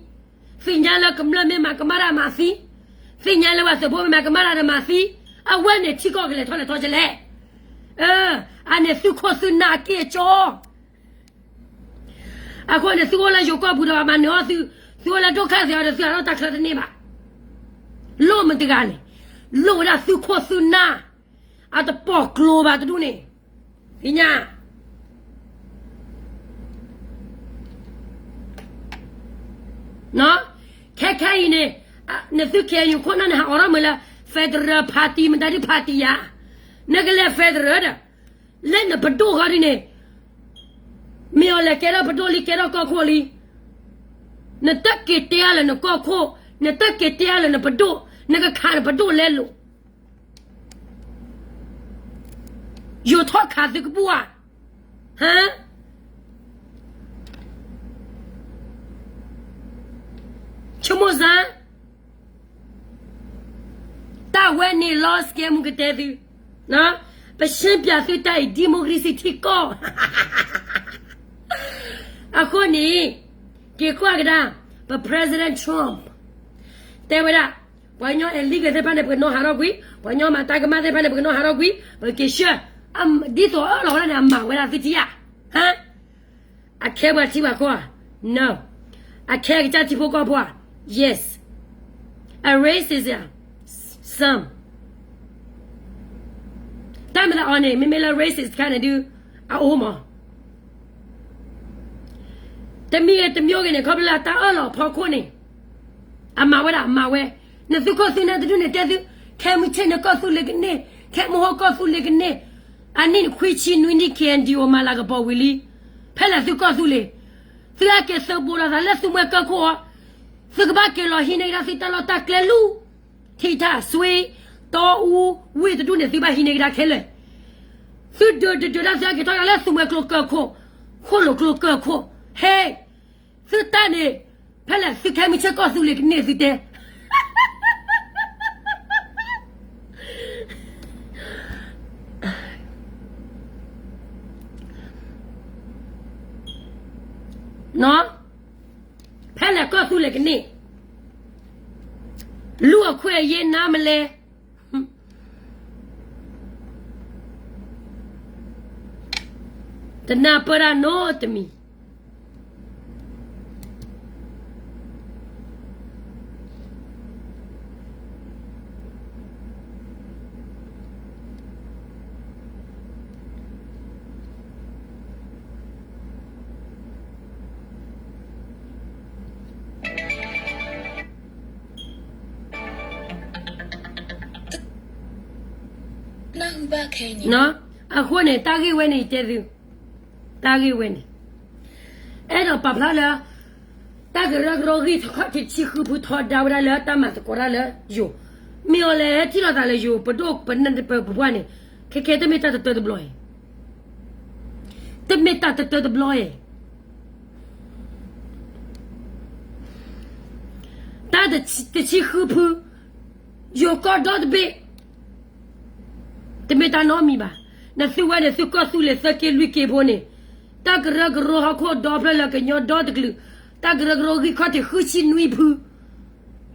သ့ၣ်ညါလၢကမျၢၢ်မ့ၢ်မၤကမၣ်တၢ်မၤသံ, သ့ၣ်ညါလၢပှၤသုးဖိမ့ၢ်မၤကမၣ်တၢ်ဒီးမၤသံ, အဝဲန့ၣ်ထံကီၢ်ကလဲၤထီၣ်လဲၤထီကလဲၣ်. အန့ၣ်သုခိၣ်သုနၢ်အက့ၢ်အကၠီ အဃိန့ၣ် သုအိၣ်လၢယိၤကီၢ်ပူၤဒီးမၤနၢၤအီၣ်သု, သုအိၣ်လၢဒိၣ်ခၢၣ်သ့ၣ်အီၤဒီး သုအတၢ်ချၢတန့ၢ်ဘၣ်. လိၣ်မတၤတဂၤလဲၣ်, လိၣ်ဝဲဒၣ်သုခိၣ်သုနၢ်, အတပိာ်ကျိဘၣ်တဒူၣ်န့ၣ်, သ့ၣ်ညါ ခဲခဲအံၤန့ၣ်, နသု K N U ခိၣ်နၢ်န့ၣ် ဟးအိးထီၣ်မုာ်လၢ federal party မတၤဒ် party ယၤ, နကလဲၤ federal ဒီး, လၢနပဒိၣ်ဃီဒ်န့ၣ်, မ့ၢ်အီၤလဲၤကဲထီၣ်ပဒိၣ်လံ ကဲထီၣ်ကီၢ်ခိၣ်လံ, နတက့ၤတဲအါလၢနကီၢ်ခိၣ်, နတက့ၤတဲအါလၢနပဒိၣ်, နကခးနပဒိၣ်လဲလိာ် ယိၤထီၣ်ခးသုကဘူၣ်ဧါ, ဟါ, ဆိကမိၣ်စၢ်, တၢ်ဝဲန့ၣ်လီၤစကဲမူကတဲသု, ပရှင်းပြသုတၢ်အံၤ democracy ထံကီၢ်, အဃိန့ၣ်, က့ၤကွၢ်ကဒါ, ပ President Trump တဲဝဲဒၣ်, ပှၤကညီ illegal သ့ၣ်တဖၣ်န့ၣ် ပကနီၤဟးထီၣ်ကွံာ်, ပှၤကညီမၤတၢ်ကမၣ်သ့ၣ်တဖၣ်န့ၣ် ပကနီၤဟးထီၣ်ကွံာ်, ပက့ၤဆှၢ, ဒ်သိးအၢၣ်လီၤဝဲဒၣ်န့ၣ် အမၤဝဲဒၣ်သုထံၣ်ဧါ, ဟါ, အခဲပှၤထံပှၤကီၢ်ဧါ, no, အခဲကစၢ်ထံဖိကီၢ်ဖိဧါ, yes, a racist, some, တၢ်မၤသးအီၤန့ၣ် မ့မ့ၢ်လၢ racist တခါန့ၣ်ဒုး, အအိၣ်မး တမံၤဂ့ၤတမံၤဂ့ၤန့ၣ် ခီဖျိလၢတၢ်အၢၣ်လီၤဖီခိၣ်န့ၣ်, အမၤဝဲဒၣ်အမၤဝဲ, နသုးခိၣ်သုနၢ်တဒူၣ်န့ၣ်တဲသု, ခဲမုၢ်ဆ့ၣ်နကီၢ်သူလ့ၤကန့ၢ်, ခဲမုၢ်ဟိၣ်ကီၢ်သူလ့ၤကန့ၢ်, အနံၣ်နခွံဆံနွံနံၣ် K N D O မၤလၤကပီၤဝံၤလံ, ဖဲလဲၣ်သုးကီၢ်သူလ့ၤ, သုဟဲက့ၤသုးဘူးလိာ်သးလၢသုးမှဲကီၢ်ခိၣ်အီၤ, သုကဘၣ်က့ၤလီၤဟံးန့ၢ်ကဒါသုတၢ်လီၢ်တၢ်ကျဲလူၢ်, ထံထၣ်စွ့, တီအူ, ဝ့ၢ်တဒူၣ်န့ၣ် သုဘၣ်ဟံးန့ၢ်ကဒါခဲလၢာ် သုဒုးဒုးဒုးဒၣ်သုဟဲက့ၤထီၣ်ကဒါလၢသုးမှဲကျိကၢၢ်ခိၣ်, ဃိၣ်လိာ်ကျိကၢၢ်ခိၣ်, ဟဲ, သုတၢ်န့ၣ်, ဖဲလဲၣ်သုခဲမုၢ်ဆ့ၣ်ကီၢ်သူလ့ၤကန့ၢ်သုတဲ ဖဲလဲၣ်ကီၢ်သူလ့ၤကန့ၢ်, လူ့အခွင့်အရေးနားမလည်, တနၢ်ပၢၢ်တၢ်နီတမံၤ အဃိန့ၣ် တၢ်ဂ့ၢ်ဝဲန့ၣ် ယတဲသု, တၢ်ဂ့ၢ်ဝဲန့ၣ်, အဲၣ်ဒိးပာ်ဖျါလၢ တၢ်ကရၢကရိဂံၢ်ခီၣ်ထံးတဆံဃုဖုထီဒါဝဲဒၣ်လၢတၢ်မၤသကိးတၢ်လၢယိၤ, မ့ၢ်အီၤလဲၤထံၣ်လိာ်သးလၢယိၤ ပဒိၣ်ပပှၢ်န့ၣ်, ခဲခဲတမ့ၢ်တၢ်တတၢတဘျီအံၤ, တမ့ၢ်တၢ်တတၢတဘျီအံၤ, တၢ်တဆံဃုဖု, ယိၤကီၢ်ဒီတဘ့ၣ် တမ့ၢ်တၢ်နီတမံၤဘၣ်. နသုဝဲန့ၣ် သုကီၢ်သူလ့ၤသၢက့လွံၢ်က့ဖိန့ၣ်, တၢ်ကရၢကရိဟီၣ်ခိၣ်ဒီဖျၢၣ်လၢကညီဒီတကလုာ်, တၢ်ကရၢကရိဂံၢ်ခီၣ်ထံးဃုဆံနွံဖု,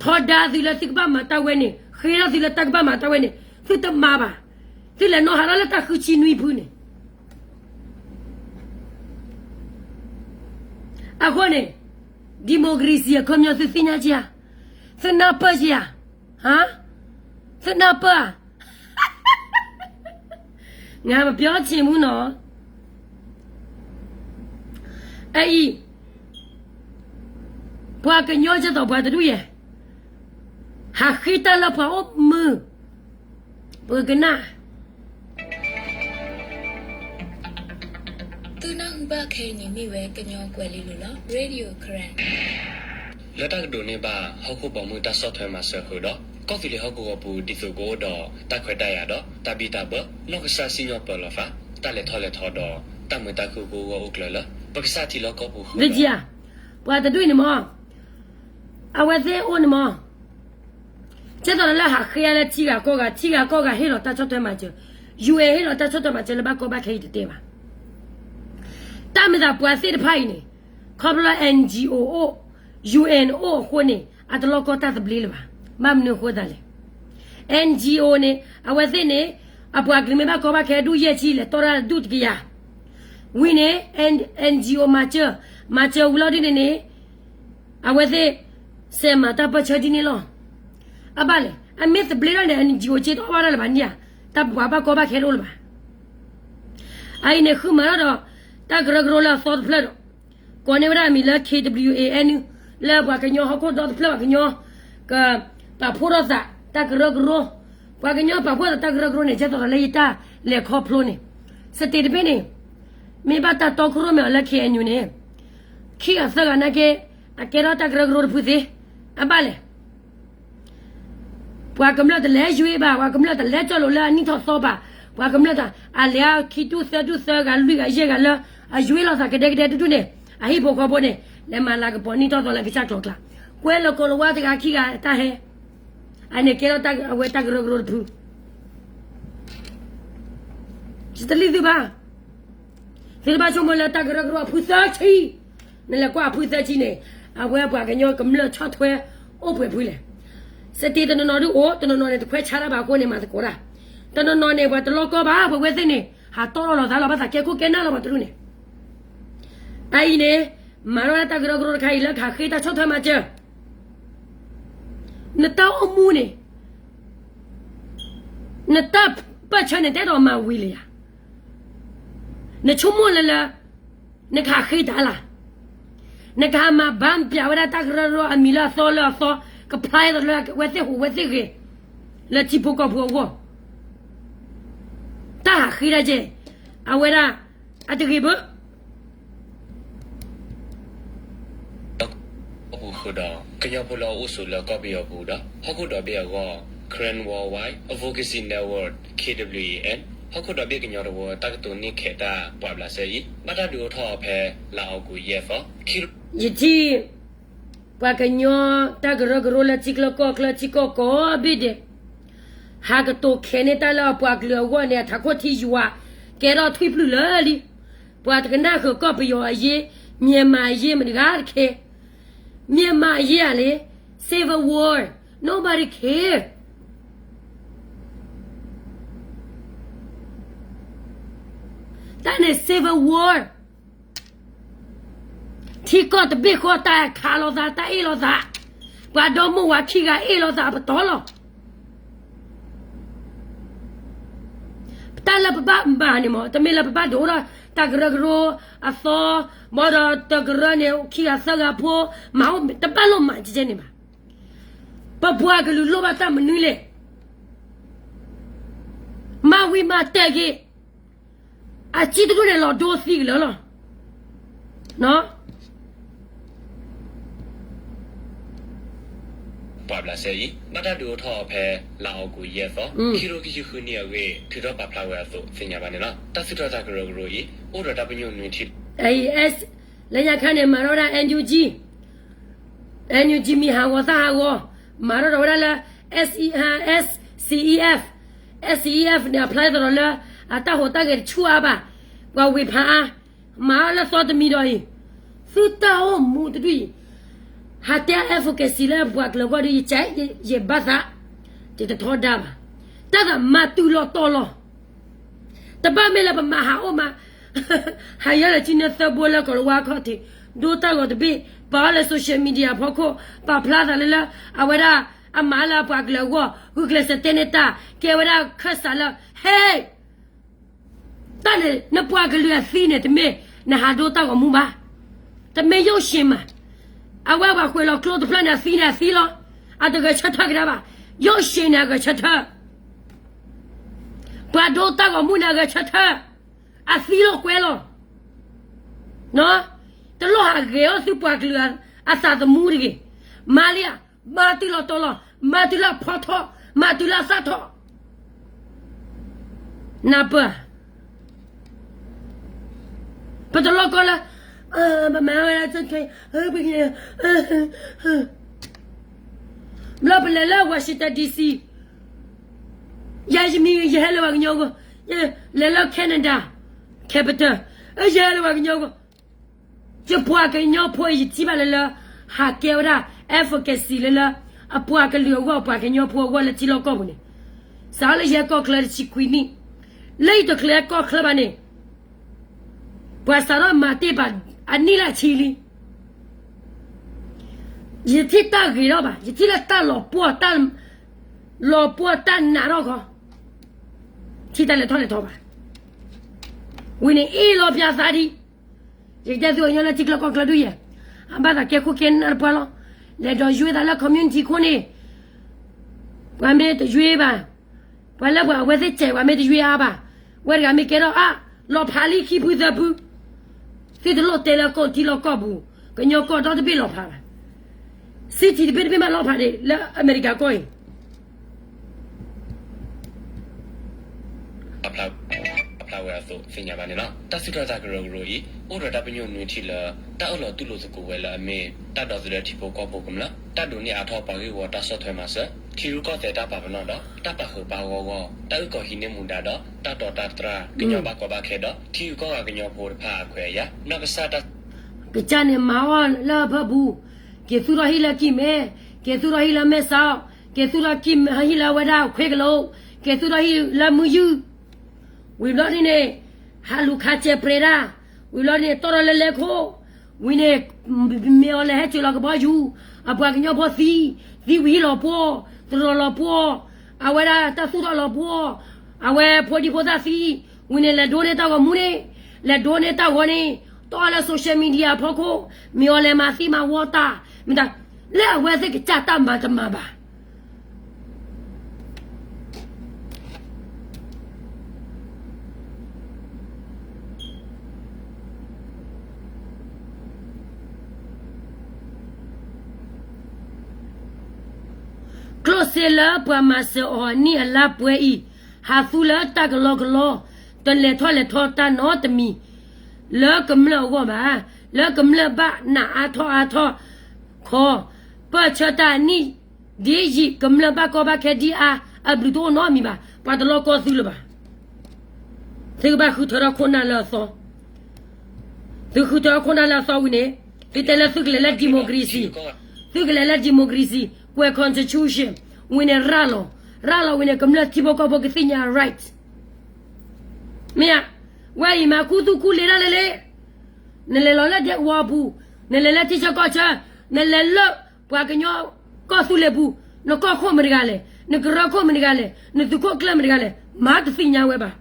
ထီဒါသုလၢသုကဘၣ်မၤတၢ်ဝဲန့ၣ်, ဃ့ထီၣ်သုလၢတၢ်ကဘၣ်မၤတၢ်ဝဲန့ၣ်, သုတမၤဘၣ်. သုလဲၤနီၣ်ဟးထီၣ်လၢတၢ်ဃုဆံနွံဖုန့ၣ် အဃိန့ၣ်, democracy အခီပညီသုသ့ၣ်ညါက့ဧါ, သုနၢ်ပၢၢ်က့ဧါ, ဟါ, သုနၢ်ပၢၢ်ဧါ. ငါမပြောချင်ဘူးနော်. အအံၤ, ပှၤကညီကဲသိးပှၤတဒူၣ်ယဲၢ်, ဟးဃ့တၢ်လၢပှၤအိၣ်မုာ်, ပကနၣ် သုနၢ်ဟူဘၣ်ခဲအံၤန့ၣ်မ့ၢ်ဝဲကညီကွဲၤလ့လိၤလီၤ. Radio Karen လၢတၢ်ကဒိးန့ၢ်ဘၣ်ဟီၣ်ခိၣ်ဘီမုၢ်တၢ်ဆီၣ်ထွဲမၤစၢၤဃုာ်ဒီး ကီၢ်သူလ့ၤဟီၣ်ကဝီၤပူၤ ဒ်သိးကအိၣ်ဒီးတၢ်ခွဲးတၢ်ယာ်ဒီးတၢ်ဘံၣ်တၢ်ဘၢ, နီၢ်ကစၢ်စံၣ်ညီၣ်ပၢလီၤသး, တၢ်လဲၤထီၣ်လဲၤထီဒီးတၢ်မုာ်တၢ်ခုၣ်ကအိၣ်ဂၢၢ်အိၣ်ကျၢၤလၢ ပကစၢ်ထံလီၢ်ကီၢ်ပူၤဃုာ်ဒီး ပှၤတဒူၣ်န့ၣ်မ့ၢ် အဝဲသ့ၣ်အိၣ်န့ၣ်မ့ၢ် ကဲသိးလၢဟးဃ့အါလၢထံဂၤကီၢ်ဂၤ, ထံဂၤကီၢ်ဂၤဟ့ၣ်လီၤတၢ်ဆီၣ်ထွဲမၤစၢၤ, ယူၢ်အဲၣ် ဟ့ၣ်လီၤတၢ်ဆီၣ်ထွဲမၤစၢၤလၢဘၣ်ကီဘၣ်ခဲအံၤတတဲဘၣ်. တၢ်မ့ၢ်သးပှၤသ့ၣ်တဖၣ်အံၤန့ၣ်, ခီဖျိလၢ NGO အိၣ်, UN အိၣ်အဃိန့ၣ် အတလီၢ်ကီတၢ်သဘျ့လၢၤဘၣ်. ဘၣ်မနုၤအဃိသတးလဲၣ်. NGO န့ၣ် အဝဲသ့ၣ်န့ၣ် အပှၤကလုာ်မ့ၢ်ဘၣ်ကီဘၣ်ခဲဒူၣ်ယဲၢ်ဆံ လဲၤတီၢ်တၢ်ဒူၣ်တကယၤ, ဝံၤန့ၣ် NGO မၤစၢၤ, မၤစၢၤဝံၤလီၤဒ်န့ၣ်န့ၣ် အဝဲသ့ၣ် စဲးမၤတၢ်ပၢၢ်ဆၢဒ်န့ၣ်လီၤ. အဘၣ်လဲၣ်, အမ့ၢ်သဘျ့ထီၣ်န့ၣ် NGO က့တအီၣ်ဘၣ်တၢ်လၢၤဘၣ်န့ၣ်ဧါ, တၢ်ပှၤဘၣ်ကီဘၣ်ခဲတအိၣ်လၢၤဘၣ်. အအံၤန့ၣ်ဃုမၤထီၣ်ဒီး တၢ်ကရၢကရိလၢအသီတဖျၢၣ်ဒီး ကိးန့ၢ်ဝဲဒၣ်အမံၤလၢ KWAN လၢပှၤကညီဟီၣ်ခိၣ်ဒီတဖျၢၣ်ပှၤကညီ ကပာ်ဖှိၣ်ထီၣ်သး တၢ်ကရၢကရိ, ပှၤကညီပာ်ဖှိၣ်သးတၢ်ကရၢကရိန့ၣ် ကဲသိးဒီးလၢယတၢ်လဲၤခီဖျိန့ၣ်, စတ့းတဘ့ၣ်န့ၣ် မ့ၢ်ဘၣ်တၢ်တီခိၣ်ရိၣ်မဲအီၤလၢ KNU န့ၣ်, ခံဂၤသၢဂၤနာ်က့ အကဲထီၣ်တၢ်ကရၢကရိတဖုသ့, အဘၣ်လဲၣ်. ပှၤကမျၢၢ်တလဲၤယွ့ဘၣ်, ပှၤကမျၢၢ်တလဲၤကၠီၣ်လိာ်လၢအနံၣ်ထီၣ်သီဘၣ်, ပှၤကမျၢၢ်တ အလဲၤခံဒူၣ်သၢဒူၣ်သၢဂၤလွံၢ်ဂၤယဲၢ်ဂၤလၢ အယွ့လိာ်သးကဒဲကဒဲတဒူၣ်န့ၣ်, အဟံၣ်ဖိဃီဖိန့ၣ် လဲၤမၤလၤကပီၤနံၣ်ထီၣ်သီလၢကစၢ်ကျိၤကျါ, ကွဲလၢကိးလဝါတဂၤခံဂၤတၢ်ဟဲ, အန့ၣ်ကဲထီၣ်အဝဲတၢ်ကရၢကရိတဖု ယတလံသုဘၣ်. သုတဘၣ်ဆိကမိၣ်လၢတၢ်ကရၢကရိအဖုသၢဆံ, နလဲၤကွၢ်အဖုသၢဆံန့ၣ်, အဝဲပှၤကညီကမျၢၢ်ဆီၣ်ထွဲအိၣ်ပှဲၤဖုလဲၣ်. စတ့းတနီၤနီၤဒုးအိၣ်, တနီၤနီၤန့ၣ် တခွဲးဆါတၢ်ဘၣ်အဃိန့ၣ် မၤသကိးတၢ်, တနီၤနီၤန့ၣ် ပှၤတလီၢ်ကီဘၣ်, ပဝဲသ့ၣ်န့ၣ် ဟးတီၢ်လီၤလိာ်သးလီၤ ဘၣ်သးကဲခိၣ်ကဲနၢ်လီၤပှၤတဒူၣ်န့ၣ်, အအံၤန့ၣ် မၤထီၣ်ဝဲဒၣ်တၢ်ကရၢကရိတခါအံၤလၢကဟးဃ့တၢ်ဆီၣ်ထွဲမၤစၢၤ နတၢ်အိၣ်မူန့ၣ်, နတၢ်ပၢၢ်ဆၢန့ၣ် တအဲၣ်ဒိးမၤဝံၤလၢၤယၤ, နဆိကမိၣ်လၢလၢ နကဟးဃ့တၢ်လၢ်, နကဟးမၤဘၣ်ပျးဝဲဒၣ်တၢ်ကရၢကရိအမံၤလၢအသီလၢအသီ, ကဖျါအသးလၢဝဲသ့ၣ်ဟူးဝဲသ့ၣ်ဂဲၤ လၢထံဖိကီၢ်ဖိအဂီၢ်, တၢ်ဟးဃ့ဒၣ်ကဲ, အဝဲဒၣ် အတဂ့ၤဘၣ် ကီၢ်ပူၤဃုာ်ဒီး ကညီဖိလၢအအိၣ်ဆိးလၢကီၢ်ပယီၤပူၤဒီး ဟီၣ်ခိၣ်ဒီဘ့ၣ်အဂီၢ် Karen Worldwide Advocacy Network, K W A N, ဟီၣ်ခိၣ်ဒီဘ့ၣ်ကညီတဝၢ တၢ်ကတိၤန့ၢ်ခဲးတၢ်ပှာ်ဘျးစဲအံၤ ဘၣ်တၢ်ဒုးအိၣ်ထီၣ်အီၤဖဲ လါအီကူး ယဲၢ်သီ ယထံၣ် ပှၤကညီတၢ်ကရၢကရိလၢထံချၢကီၢ်ချၢထံကီၢ်ကိးဘ့ၣ်ဒဲး ဟးကတိၤခဲးန့ၢ်တၢ်လၢအပှၤကလုာ်အဂီၢ်န့ၣ် အထးခိၣ်ထံယွၤ ကဲထီၣ်ထွံၣ်ပျုၢ်လၢာ်လံ. ပှၤတကနၣ်ဃုာ်ကီၢ်ပယီၤအရေး, မြန်မာ့အရေး မတၤတဂၤတခဲ, မြန်မာ့အရေး လံ, civil war, nobody care. တၢ်န့ၣ် civil war ထံကီၢ်တဘ့ၣ်ဃီ တၢ်ခးလိာ်သး တၢ်အ့ၣ်လိာ်သး, ပှၤဒီမိၢ်ဝၤခံဂၤအ့ၣ်လိာ်သးအပတီၢ်လီၤ. တၢ်လၢပဘၣ်မၤန့ၣ်မ့ၢ် တမ့ၢ်လၢပဘၣ်ဒိးဒီးတၢ်ကရၢကရိအသီ, ဘၣ်ဒီးတကရၢန့ၣ် ခံဂၤသၢဂၤဖိ, မၤအိၣ်တဘၣ်လိၣ်မၤကဲန့ၣ်ဘၣ်. ပပှၤကလုာ်လိၣ်ဘၣ်တၢ်မနုၤလဲၣ်. မၤဝံၤမၤတဲာ်က့ၤ အစံးတဒူၣ်န့ၣ် လီၤဒိသံကလၢာ်လီၤ. နီၢ်, ပှၤဘျးစဲအံၤ ဘၣ်တၢ်ဒုးအိၣ်ထီၣ်အီၤဖဲ လါအီကူးယဲၢ်သီ ခံကထိခံဆံဃုနံၣ်အဂ့ၢ် ထုးထီၣ်ပာ်ဖျါဝဲအသိး သ့ၣ်ညါဘၣ်န့ၣ်လီၤ. တၢ်စုၣ်ထီၣ်တၢ်ကရၢကရိအံၤ အိၣ်ဒီးတၢ်ပညိၣ်နွံထံၣ် လၢညါခါန့ၣ် မၤထီၣ်ဝဲဒၣ် NUG, NUG မံၤဟးဂီၤသၣ်ဟးဂီၤ, မၤထီၣ်ဒီးဝဲဒၣ်လၢ SEF, SCEF, SCEF န့ၣ် အဖျါသရီလၢ အတၢ်ဟူးတၢ်ဂဲၤတဆူၣ်အါဘၣ်, ပှၤဝ့ၤဖးအါ, မၤအီၤလၢသီတမံၤဒီးအံၤ, သုတၢ်အိၣ်မူတဒူၣ်အံၤ, ဟးတဲ advocacy လၢပှၤကလုာ်အဂီၢ်ဒီး ယကဲ ယဘၣ်သး, ယတထီဒါဘၣ်, တၢ်သးမၤတုၤလီၤတီၤလီၤ တဘၣ်မ့ၢ်လၢပမၤဟးအိၣ်မး, ဟးယၢလၢကၠံနၢသၢဘိလၢကီၢ်လၤဝါအခီၣ်ထံး, ဒိတၢ်ဂီၤတဘ့ၣ်, ပာ်အီၤလၢ social media အဖီခိၣ်, ပာ်ဖျါသးလၢလၢ အဝဲဒၣ်အမၤလၢအပှၤကလုာ်အဂီၢ်, ဂုာ်ကျဲးစၢးတဲန့ၢ်တၢ်, ကဲဝဲဒၣ်ခၢၣ်စးလၢ ဟဲ တၢ်န့ၣ် နပှၤကလုာ်အသံန့ၣ် တမ့ၢ်နဟးဒိတၢ်ဂီၤမူဘၣ်, တမ့ၢ်ရုပ်ရှင်မး, အဝဲပှၤကွဲးလီၤကျိတဖျၢၣ်န့ၣ် အသံန့ၣ်အသံလီၤ, အတဂဲၤဆၢထၢၣ်ကဒါဘၣ်, ရုပ်ရှင်န့ၣ် အဂဲၤဆၢထၢၣ် ပှၤဒိတၢ်ဂီၤမူန့ၣ် အဂဲၤဆၢထၢၣ်, အသံလီၤကွဲလီၤ, တလိၣ်ဟးဂဲၤအီၣ်သုပှၤကလုာ်အသးသမူတဂ့ၤ, မၤလံဧါ, မၤတုၤလီၤတီၤလီၤ, မၤတုၤလၢအဖီထီၣ်, မၤတုၤလၢအသၣ်ထီၣ်, နၢ်ပၢၢ် ပတလိၣ်ကီလၢ ပမၤဝဲဒၣ် ဘျီပလဲၤလၢ Washington D C, ယၤယမံၤ ယဟဲလၢပှၤကညီအဂီၢ်, လဲၤလၢ Canada capital, ယဟဲလၢပှၤကညီအဂီၢ်, ယပှၤကညီဖိအံၤ ယထံၣ်ဘၣ်လၢလၢ ဟးကဲဝဲဒၣ် advocacy လၢလၢ အပှၤကလုာ်အဂီၢ် ပှၤကညီဖိအဂီၢ်လၢထံလီၢ်ကီၢ်ပူၤန့ၣ်, စးလၢယဟဲကီၢ်ချၢတဆံခွံနံၣ်, လၢယတချုးဟဲကီၢ်ချၢဘၣ်န့ၣ် ပှၤစးထီၣ်မၤတ့ၢ်ပာ်အနံၣ်လၢအဆံလံ. ယထံၣ်တၢ်ဂ့ၤထီၣ်ဘၣ်, ယထံၣ်လၢတၢ်လီၤပှီၢ်, လီၤပှီၢ်တၢ်နာ်ထီၣ်ခီ, ထံၣ်တၢ်လဲၤထီၣ်လဲၤထီဘၣ်. ဝံၤန့ၣ်အ့ၣ်လီၤပၠးသးဒံး, ယကတဲသုပှၤကညီလၢထံချၢကီၢ်ချၢဒ်ယဲၢ်, အဘၣ်သးကဲခိၣ်ကဲနၢ်တပှၤလီၤ. လဲၤဒီးယွ့သးလၢ community ခိၣ်န့ၣ်, ပှၤမ့ၢ်တယွ့ဘၣ်, ပှၤလၢပှၤအဝဲသ့ၣ်စဲး ပှၤမ့ၢ်တယွ့အါဘၣ်, ဝဲတဂၤမ့ၢ်ကဲထီၣ်အါ, လီၤဖးလံခံဖုသၢဖု, သုတလိၣ်တဲလၢကီၢ်ထံလီၢ်ကီၢ်ပူၤ, ကညီကီၢ်ဒီတဘ့ၣ်လီၤဖးဘၣ်. city တဘ့ၣ်တဘ့ၣ်မးလီၤဖးဒံးလၢအမဲရကၤကီၢ်အံၤ ပာ်ဖျါဝဲအသိးသ့ၣ်ညါဘၣ်န့ၣ်လီၤ. တၢ်စူၢ်ထီၣ်တၢ်ကရၢကရိအံၤ အိၣ်ဒီးတၢ်ပညိၣ်နွံထံၣ်လၢ တၢ်အၢၣ်လီၤတူၢ်လိာ်သကိးဝဲလၢအမ့ၢ် တၢ်ဒီသဒၢထံဖိကီၢ်ဖိကမျၢၢ်, တၢ်ဒိးန့ၢ်အါထီၣ်ပှၤဂ့ၢ်ဝီတၢ်ဆီၣ်ထွဲမၤစၢၤ, ထံရူၢ်ကီၢ်သဲးတၢ်ပာ်ပနီၣ်ဒီး တၢ်ပာ်ဃုာ်ပာ်ဂီၢ်ဂီၢ်, တၢ်အုၣ်ကီၤဟံးန့ၢ်မူဒါဒီး တၢ်တီတၢ်တြၢ် ကညီဘၣ်ကီဘၣ်ခဲဒီး ထံဂုၤကီၢ်ဂၤကညီဖိတဖၣ်အခွဲးအယာ်, နီၢ်ကစၢ်တၢ် ကစၢ်န့ၣ်မၤအီၣ်လၢအဖၢပူၤ, က့ၤသူၣ်ထီၣ်ဟံၣ်လၢကံၢ်မဲ, က့ၤသူၣ်ထီၣ်ဟံၣ်လၢမဲၢ်စီး, က့ၤသူၣ်ထီၣ်ဟံၣ်လၢဝဲဒၣ်ခွ့ကလိာ်, က့ၤသူၣ်ထီၣ်ဟံၣ်လၢမုၢ်ယုၢ်, ဝံၤဘျီဒ်န့ၣ် ဟးလူၤခးစဲးပြဲးတၢ်, ဝံၤဘျီဒ်န့ၣ် တီၢ်ထီၣ်လၢလဲၤခိၣ်, ဝံၤန့ၣ် မ့ၢ်အီၤလဲၤဟဲစၢၤလီၤကဘီယူၤ, အပှၤကညီဖိသံ, သံဝံၤဟံၣ်လီၤပှီၢ်, တရီၤလီၤပှီၢ်, အဝဲဒၣ်တၢ်သူၣ်ထီၣ်လီၤပှီၢ်, အဝဲဖိဒံဖိသၣ်သံ, ဝံၤန့ၣ် လဲၤဒိးန့ၢ်တၢ်ဂီၤမူန့ၣ်, လဲၤဒိးန့ၢ်တၢ်ဂီၤန့ၣ်, တီၢ်လၢ social media အဖီခိၣ်, မ့ၢ်အီၤလဲၤမၤသံမၤဝီတၢ်, မ့ၢ်တၢ်, လၢအဝဲသ့ၣ်ကစၢ်တၢ်မၤတမၤဘၣ်. ကျိၣ်စ့လၢပှၤမၤစၢၤအီၤအနံၣ်အလါပှဲၤအံၤ, ဟးသူလၢတၢ်ကလီကလီ, တလဲၤထီၣ်လဲၤထီတၢ်နီတမံၤ, လၢကမျၢၢ်အဂီၢ်ဘၣ်, လၢကမျၢၢ်ဘၣ်နးအါထီၣ်အါထီၣ်, ခီ, ပၢၢ်ဆၢတၢ်အနံၣ်ဒ်ယံာ် ကမျၢၢ်ဘၣ်ကီဘၣ်ခဲဒ်အါ, အဘျုးတအိၣ်နီတမံၤဘၣ်, ပှၤတလီကီသုလၢၤဘၣ်. သုကဘၣ်ဃုထၢထီၣ်ခိၣ်နၢ်လၢအသီ, သုဃုထၢထီၣ်ခိၣ်နၢ်လၢအသီဝံၤန့ၣ်, သုတဲလၢသုကလဲၤလၢ democracy, သုကလဲၤလၢ democracy, ကွဲး constitution, ဝံၤန့ၣ်ရၤလီၤ, ရၤလီၤဝံၤန့ၣ် ကမျၢၢ်ထံဖိကီၢ်ဖိကသ့ၣ်ညါ right. မ့ၢ်ဧါ, ဝဲအံၤမၤခူသူၣ်ခူလ့ၤတၢ်လဲၣ်လဲၣ်. နလဲၤလီၤလၢဒဲကဝီၤအပူၤ, နလဲၤလၢထံဆၢကီၢ်ဆၢ, နလဲၤလၢပှၤကညီကီၢ်သူလ့ၤပူၤ, နကီၢ်ခိၣ်မတၤတဂၤလဲၣ်, နကရၢခိၣ်မတၤတဂၤလဲၣ်, နသုးခိၣ်ကျၢၢ်မတၤတဂၤလဲၣ်, မၤတသ့ၣ်ညါဝဲဘၣ်.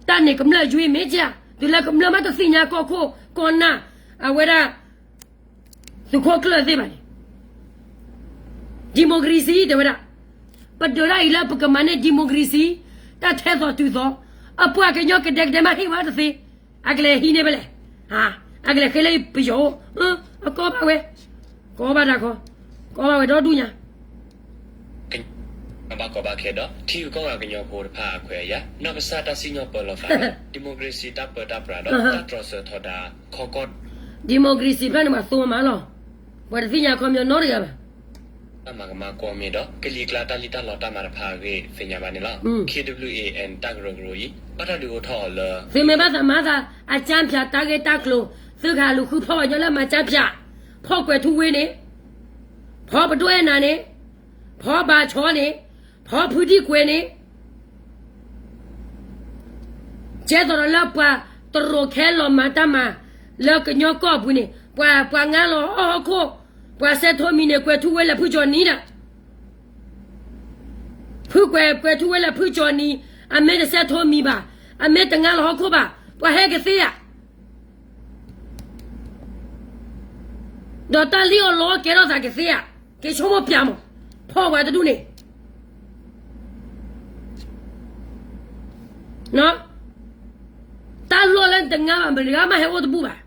တၢ်န့ၣ်ကမျၢၢ်ယွ့မ့ၢ်က, တုၤလၢကမျၢၢ်မးတသ့ၣ်ညါကီၢ်ခိၣ်ကီၢ်နၢ်, အဝဲဒၣ် သုးခိၣ်ကျၢၢ်သ့ၣ်တဖၣ်န့ၣ် democracy တဲဝဲဒၣ်, ပဒုးတၢ်အံၤလၢပကမၤန့ၢ် democracy, တၢ်ထဲသိးတုၤသိး, အပှၤကညီကဒဲကဒဲမးဟ့ၣ်ဝဲတသ့, အကလဲၤဟံးန့ၢ်ဖဲလဲၣ်, အကလဲၤဃ့လၢပယီၤအိၣ်, အကီဘၣ်ဝဲ, ကီဘၣ်တၢ်ခီ, ကီဘၣ်ဝဲဒီဒူၣ်ညါ. ဘၣ်ကီဘၣ်ခဲဒီး ထံဂုၤကီၢ်ဂၤကညီဖိတဖၣ်အခွဲးအယာ် နီၢ်ကစၢ်တၢ်စံၣ်ညီၣ်ပၢလီၤသးလၢ democracy တၢ်ပၢတၢ်ပြးဒီး တၢ်တြီဆၢထီဒါ ခီကီၢ် democracy ဖျၢၣ်န့ၣ်မးသိမးလီၤ. ပှၤတသ့ၣ်ညါခီပညီနီတဂၤဘၣ်. တၢ်မၤကမၣ်ကွီၢ်မ့ၢ်ဒီး ကလံၤကျါတၢ်လံၣ်တၢ်လီတၢ်မၤတဖၣ်အဂ့ၢ် သ့ၣ်ညါဘၣ်န့ၣ်လီၤ. ခ့ဒဘလျူၣ်အ့ၣ်အ့ၣ် တၢ်ကရၢကရိအံၤ ဘၣ်တၢ်ဒုးအိၣ်ထီၣ်အီၤလၢ သုမ့ၢ်ဘၣ်သးမၤသး အကၠၢဖၠးတၢ်ဂ့ၢ်တၢ်ကျိၤ သုကဟးလူၤဃုဖီၣ်ပှၤကညီလၢမၤကၠၢဖၠး, ဖီၣ်ကွဲၤထူဝ့န့ၣ်, ဖီၣ်ပဒိၣ်အဲၣ်နၤန့ၣ်, ဖီၣ်ဘၣ်ဆီန့ၣ်, ဖီၣ်ဖုဒံၣ်ကွဲၤန့ၣ် ကဲသိးဒီးလၢပှၤတရူးခဲလီၤမၤတၢ်မၤ လၢကညီကီၢ်ပူၤန့ၣ် ပှၤ ပှၤငါလီၤဟီၣ်ဟီၣ်ခိၣ်, ပှၤစဲးထိမံၤန့ၣ် ကွဲၤထူဝ့လၢဖုကၠီၤနံၤဒီး ဖုကွဲၤ ကွဲၤထူဝ့လၢဖုကၠီၤနံၤ, အမ့ၢ်တစဲးထိမံၤဘၣ်, အမ့ၢ်တငါလီၤဟီၣ်ခိၣ်ဘၣ်, ပှၤဟဲကသ့ဧါ. ဒီးတၢ်လံၣ်အီၣ်လီအီၣ်ကဲထီၣ်သးကသ့ဧါ, က့ၤဆိကမိၣ်ပၠးမး, ဖီၣ်ပှၤတဒူၣ်န့ၣ် တၢ်လီၢ်လၢနတငါဘၣ် မတၤဂၤမးဟဲအိၣ်တဘူၣ်ဘၣ်.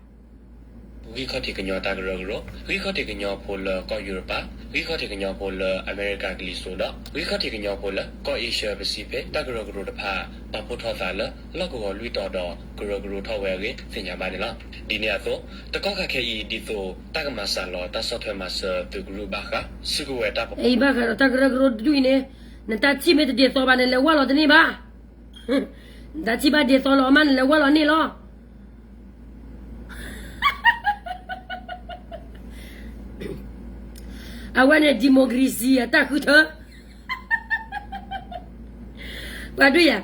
ဂံၢ်ခီၣ်ထံးကညီတၢ်ကရၢကရိ, ဂံၢ်ခီၣ်ထံးကညီဖိလၢကီၢ်ယူရပၤ, ဂံၢ်ခီၣ်ထံးကညီဖိလၢအမဲရကၤကလံၤစိးဒီး ဂံၢ်ခီၣ်ထံးကညီဖိလၢကီၢ်အ့ရှၢပစံးဖ့း တၢ်ကရၢကရိတဖၣ် ပာ်ဖှိၣ်ထီၣ်သးလၢလီၢ်ကဝီၤလွံၢ်တီၤဒီး ကရၢကရိထီၣ်ဝဲအဂ့ၢ် သ့ၣ်ညါဘၣ်န့ၣ်လီၤ. ဒ်န့ၣ်အသိး တကီၢ်ခါခဲအံၤ ဒ်သိးတၢ်ကမၤစှၤလီၤတၢ်ဆီၣ်ထွဲမၤစၢၤသုးကရူၢ်ဘၣ်ဃး စုကဝဲၤတၢ်ပီး အံၤဘၣ်ဃးဒီးတၢ်ကရၢကရိတဒူၣ်အံၤန့ၣ် နတၢ်ထံၣ်မ့ၢ်တဒ်သိးဘၣ် နလဲၤဝၢ်လီၤတန့ၢ်ဘၣ်. နတၢ်ထံၣ်ဘၣ်ဒ်သိးလီၤမး နလဲၤဝၢ်လီၤန့ၢ်လီၤ. အဝဲန့ၣ် democracy အတၢ်ဃုထၢ ပှၤဒုးယၤ,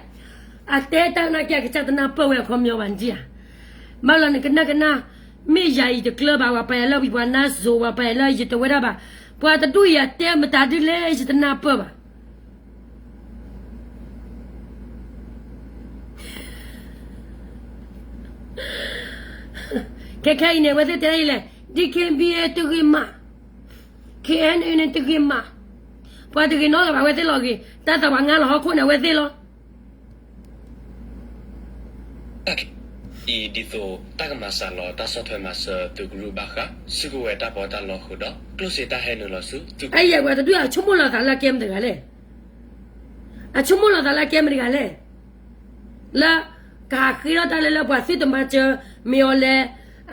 အတဲတၢ်နာ်က့ အကစၢ်တနၢ်ပၢၢ်ဝဲအခီပညီဘၣ်နထံၣ်ဧါ. ဘၣ်လီၤနကနၣ်ကနၣ်, မ့ၢ်ယၤအံၤတကျၢဘၣ်, ပှၤပာ်ယၤလၢဝံၤပှၤနါစိၤ, ပှၤပာ်ယၤလၢယတဝဲဒၣ်ဘၣ်. ပှၤတဒူၣ်အံၤအတဲမတၤဒ်လဲၣ် ယတနၢ်ပၢၢ်ဘၣ်. ခဲခဲအံၤန့ၣ် အဝဲသ့ၣ်တဲဒ်လဲၣ်, DKBA တဂ့ၤမး, KNU န့ၣ်တဂ့ၤမး, ပှၤတဂ့ၤနီတဂၤဘၣ် အဝဲသ့ၣ်လီၤဂ့ၤ, တၢ်သးပှၤငါလီၤဟီၣ်ခိၣ်န့ၣ် အဝဲသ့ၣ်လီၤ. အံၤဒ်သိးတၢ်ကမၤစှၤလီၤတၢ်ဆီၣ်ထွဲမၤစၢၤသုးကရူၢ်ဘၣ်ဃး စုကဝဲၤတၢ်ပီးတၢ်လီဃုာ်ဒီး ကျိၣ်စ့တၢ်ဟဲနုာ်လီၤဆူသုး အံၤယဲ ပှၤတဒူၣ်အဆိကမိၣ်လီၤသးလၢအကဲမတၤတဂၤလဲၣ်. အဆိကမိၣ်လီၤသးလၢအကဲမတၤတဂၤလဲၣ်. လၢ ကဟးဃ့ထီၣ်တၢ်လၢလၢပှၤသုတမၤစၢၤ မ့ၢ်အီၤလဲၣ်,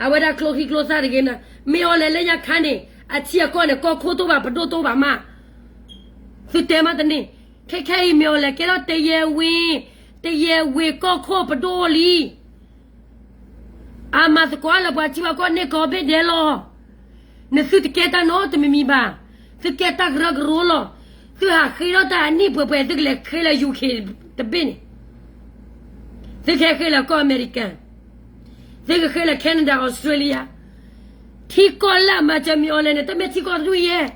အဝဲဒၣ်ကျိချံကျိသၣ်တဂ့ၤမနၤ, မ့ၢ်အီၤလဲၣ်လၢညါခါန့ၣ် အထံအကီၢ်န့ၣ် ကီၢ်ခိၣ်တအိၣ်ဘၣ် ပဒိၣ်တအိၣ်ဘၣ်မး, သုတဲမးတန့ၢ်, ခဲခဲအံၤမ့ၢ်အီၤလဲၣ်ကဲထီၣ်တယဲၢ်ဝ့ၢ်, တယဲၢ်ဝ့ၢ်ကီၢ်ခိၣ်ပဒိၣ်လံ အမၤသကိးလၢပှၤထံပှၤကီၢ်န့ၢ်ကီၢ်ဘ့ၣ်ဒဲးလီၤ. နသုတကဲတၢ်နီတမံၤမံၤဘၣ်, သုကဲတၢ်ကရၢကရိလီၤ. သုဟးဃ့ထီၣ်တၢ်အနံၣ်ပှဲၤပှဲၤ သုကလဲၤဃ့လၢ ယူခ့ၣ် တဘ့ၣ်န့ၣ်, သုကဟဲဃ့လၢကီၢ်အမဲရကၤ, သုကဃ့လၢ Canada Australia, ထံကီၢ်လၢအမၤစၢၤမ့ၢ်အီၤလဲၣ်န့ၣ် တမ့ၢ်ထံကီၢ်တဒူၣ်ယဲၢ်,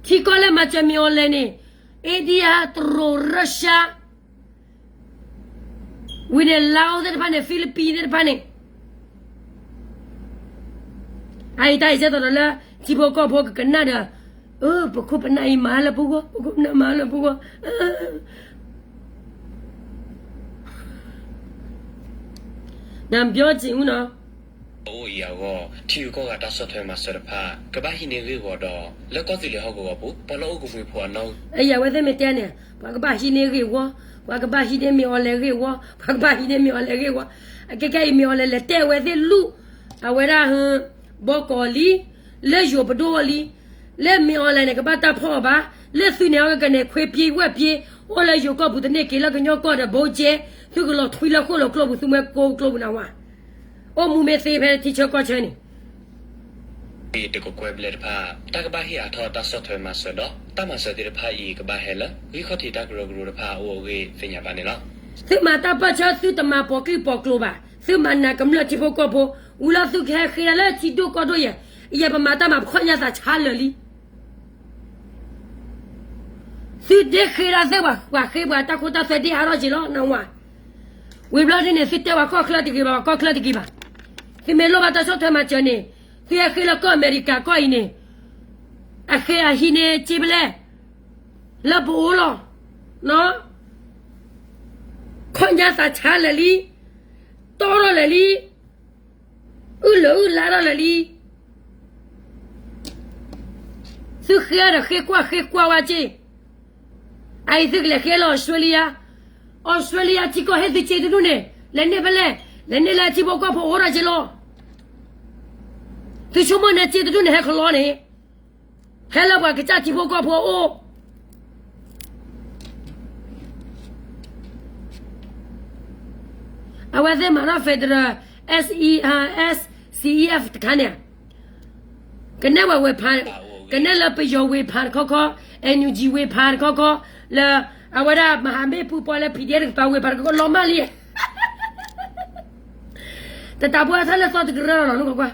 ထံကီၢ်လၢမၤစၢၤမ့ၢ်အီၤလဲၣ်န့ၣ်, India, တရူး, Russia ဝံၤန့ၣ် Laos သ့ၣ်တဖၣ်န့ၣ် Philippines သ့ၣ်တဖၣ်န့ၣ်, အအံၤတၢ်အံၤကဲသိးဒီးလၢ ထံဖိကီၢ်ဖိကကနၣ်ဒီး, အၢ ပခိၣ်ပနၢ်အံၤမၤလၢပဂီၢ်, ပခိၣ်ပနၢ်မၤလၢပဂီၢ်, နပြောချင်ဘူးနော်. အိၣ်အံၤအဂီၢ် ထံဂုၤကီၢ်ဂၤတၢ်ဆီၣ်ထွဲမၤစၢၤတဖၣ် ကဘၣ်ဟံးန့ၢ်ဂ့ၢ်ဝီဒီး လၢကီၢ်သူလ့ၤဟီၣ်ကဝီၤပူၤ ပှၤလၢအိၣ်ကမှံဖိအနီၢ် အံၤအဝဲသ့ၣ်မ့ၢ်တဲန့ၣ် ပှၤကဘၣ်ဟံးန့ၢ်ဂ့ၢ်ဝီ, ပှၤကဘၣ်ဟံးန့ၢ်မ့ၢ်အီၤလဲၣ်ဂ့ၢ်ဝီ, ပှၤကဘၣ်ဟံးန့ၢ်မ့ၢ်အီၤလဲၣ်ဂ့ၢ်ဝီ, အကဲကဲအံၤမ့ၢ်အီၤလဲၣ်လဲၣ်တဲဝဲသ့ၣ်လူၢ်, အဝဲဒၣ်ဟၢ ဘီကီၤလံ, လၢယိၤပဒိၣ်လံ, လၢမ့ၢ်အီၤလဲၣ်န့ၣ် ကဘၣ်တၢ်ဖီၣ်အီၤဘၣ်, လၢသုန့ၣ်အီၤကကန့ၣ် ခွ့ပျ့ဝဲၢ်ပျ့, အိၣ်လၢယိၤကီၢ်ပူၤတန့ၢ်က့ၤလၢကညီကီၢ်ဒီး ဘိကဲ, သုကလီၤထွံလၢဃိၣ်လၢကျိပူၤ သုမွဲကိကျိပူၤနဝၤ အိၣ်မူမ့ၢ်သ့ဖဲထံဆၢကီၢ်ဆၢန့ၣ်, တကကွဲၢ်ဘျဲၣ်တဖၣ် တၢ်ကဘၣ်ဟ့ၣ်အါထီၣ်တၢ်ဆီၣ်ထွဲမၤစၢၤဒီး တၢ်မၤစၢၤသ့ၣ်တဖၣ်အံၤ ကဘၣ်ဟဲလၢ ဂံၢ်ခီၣ်ထံးတၢ်ကရၢကရိတဖၣ်အအိၣ်အဂ့ၢ် သ့ၣ်ညါဘၣ်န့ၣ်လီၤ. သုမၤတၢ်ပၢၢ်ဆၢ သုတမၤပိာ်ကံၢ်ပိာ်ကျိဘၣ်, သုမၤနးကမျၢၢ်ထံဖိကီၢ်ဖိ, ဝံၤလီၤသုကဟဲဃ့ဒၣ်လၢထံဒိၣ်ကီၢ်ဒိၣ်ယဲၢ်, ယဲၢ်ပမၤတၢ်မၤပခီၣ်ညါသးဆါလၢာ်လံ သုဒ့ဃ့ဒၣ်သ့ၣ်ပှၤ, ပှၤဃ့ပှၤတၢ်ခိတၢ်သွဲဒ့အါထီၣ်က့ၤလီၤ နဝၤ, ဝံၤဘျီဒ်န့ၣ် သုတဲပှၤကီၢ်ချၢတဂ့ၤဘၣ်, ပှၤကီၢ်ချၢတဂ့ၤဘၣ်, သုမ့ၢ်လိၣ်ဘၣ်တၢ်ဆီၣ်ထွဲမၤစၢၤန့ၣ်, သုဟဲဃ့လၢကီၢ်အမဲရကၤကီၢ်အံၤန့ၣ်, အဃ့အဟံးန့ၢ်က့ဘျဲၣ်, လၢပအိၣ်လီၤ, ခီၣ်ညါသးဆါလၢာ်လံ, တီထီၣ်လၢာ်လံ, အုၣ်လၢာ်အုၣ်လါထီၣ်လၢာ်လံ, သုဃ့ဒီးဃ့ကွၢ်ဃ့ကွၢ်ဝဲက့ၤ, အအံၤသုကလဲၤဃ့လၢ Australia, Australia ထံကီၢ်ဟ့ၣ်သုစ့တဒူၣ်န့ၣ် လဲၤန့ၢ်ဖဲလဲၣ်, လဲၤန့ၢ်လၢထံဖိကီၢ်ဖိအိၣ်ဒီးက့လီၤ. သုဆိကမိၣ်န့ၣ်စ့တဒူၣ်န့ၣ် ဟဲခီလီန့ၣ် ဟဲလၢပှၤကစၢ်ထံဖိကီၢ်ဖိအအိၣ်. အဝဲသ့ၣ်မၤထီၣ် federal, SE, SCEF တခါန့ၣ်, ကနဲၣ်ဝဲဝ့ၢ်ဖး, ကနဲၣ်လၢပယီၤဝ့ၢ်ဖးတခီခီ, NUG ဝ့ၢ်ဖးတခီခီ, လၢအဝဲဒၣ်မဟာမိတ်ပူၤ ပှၤလၢ PDF တကပၤဝ့ၢ်ဖးတခီခီ လီၤမၢ်လံ. တတးပှၢ်ထီၣ်လၢသီတကရၢလီၤနီၤ နကွၢ်ကွၢ်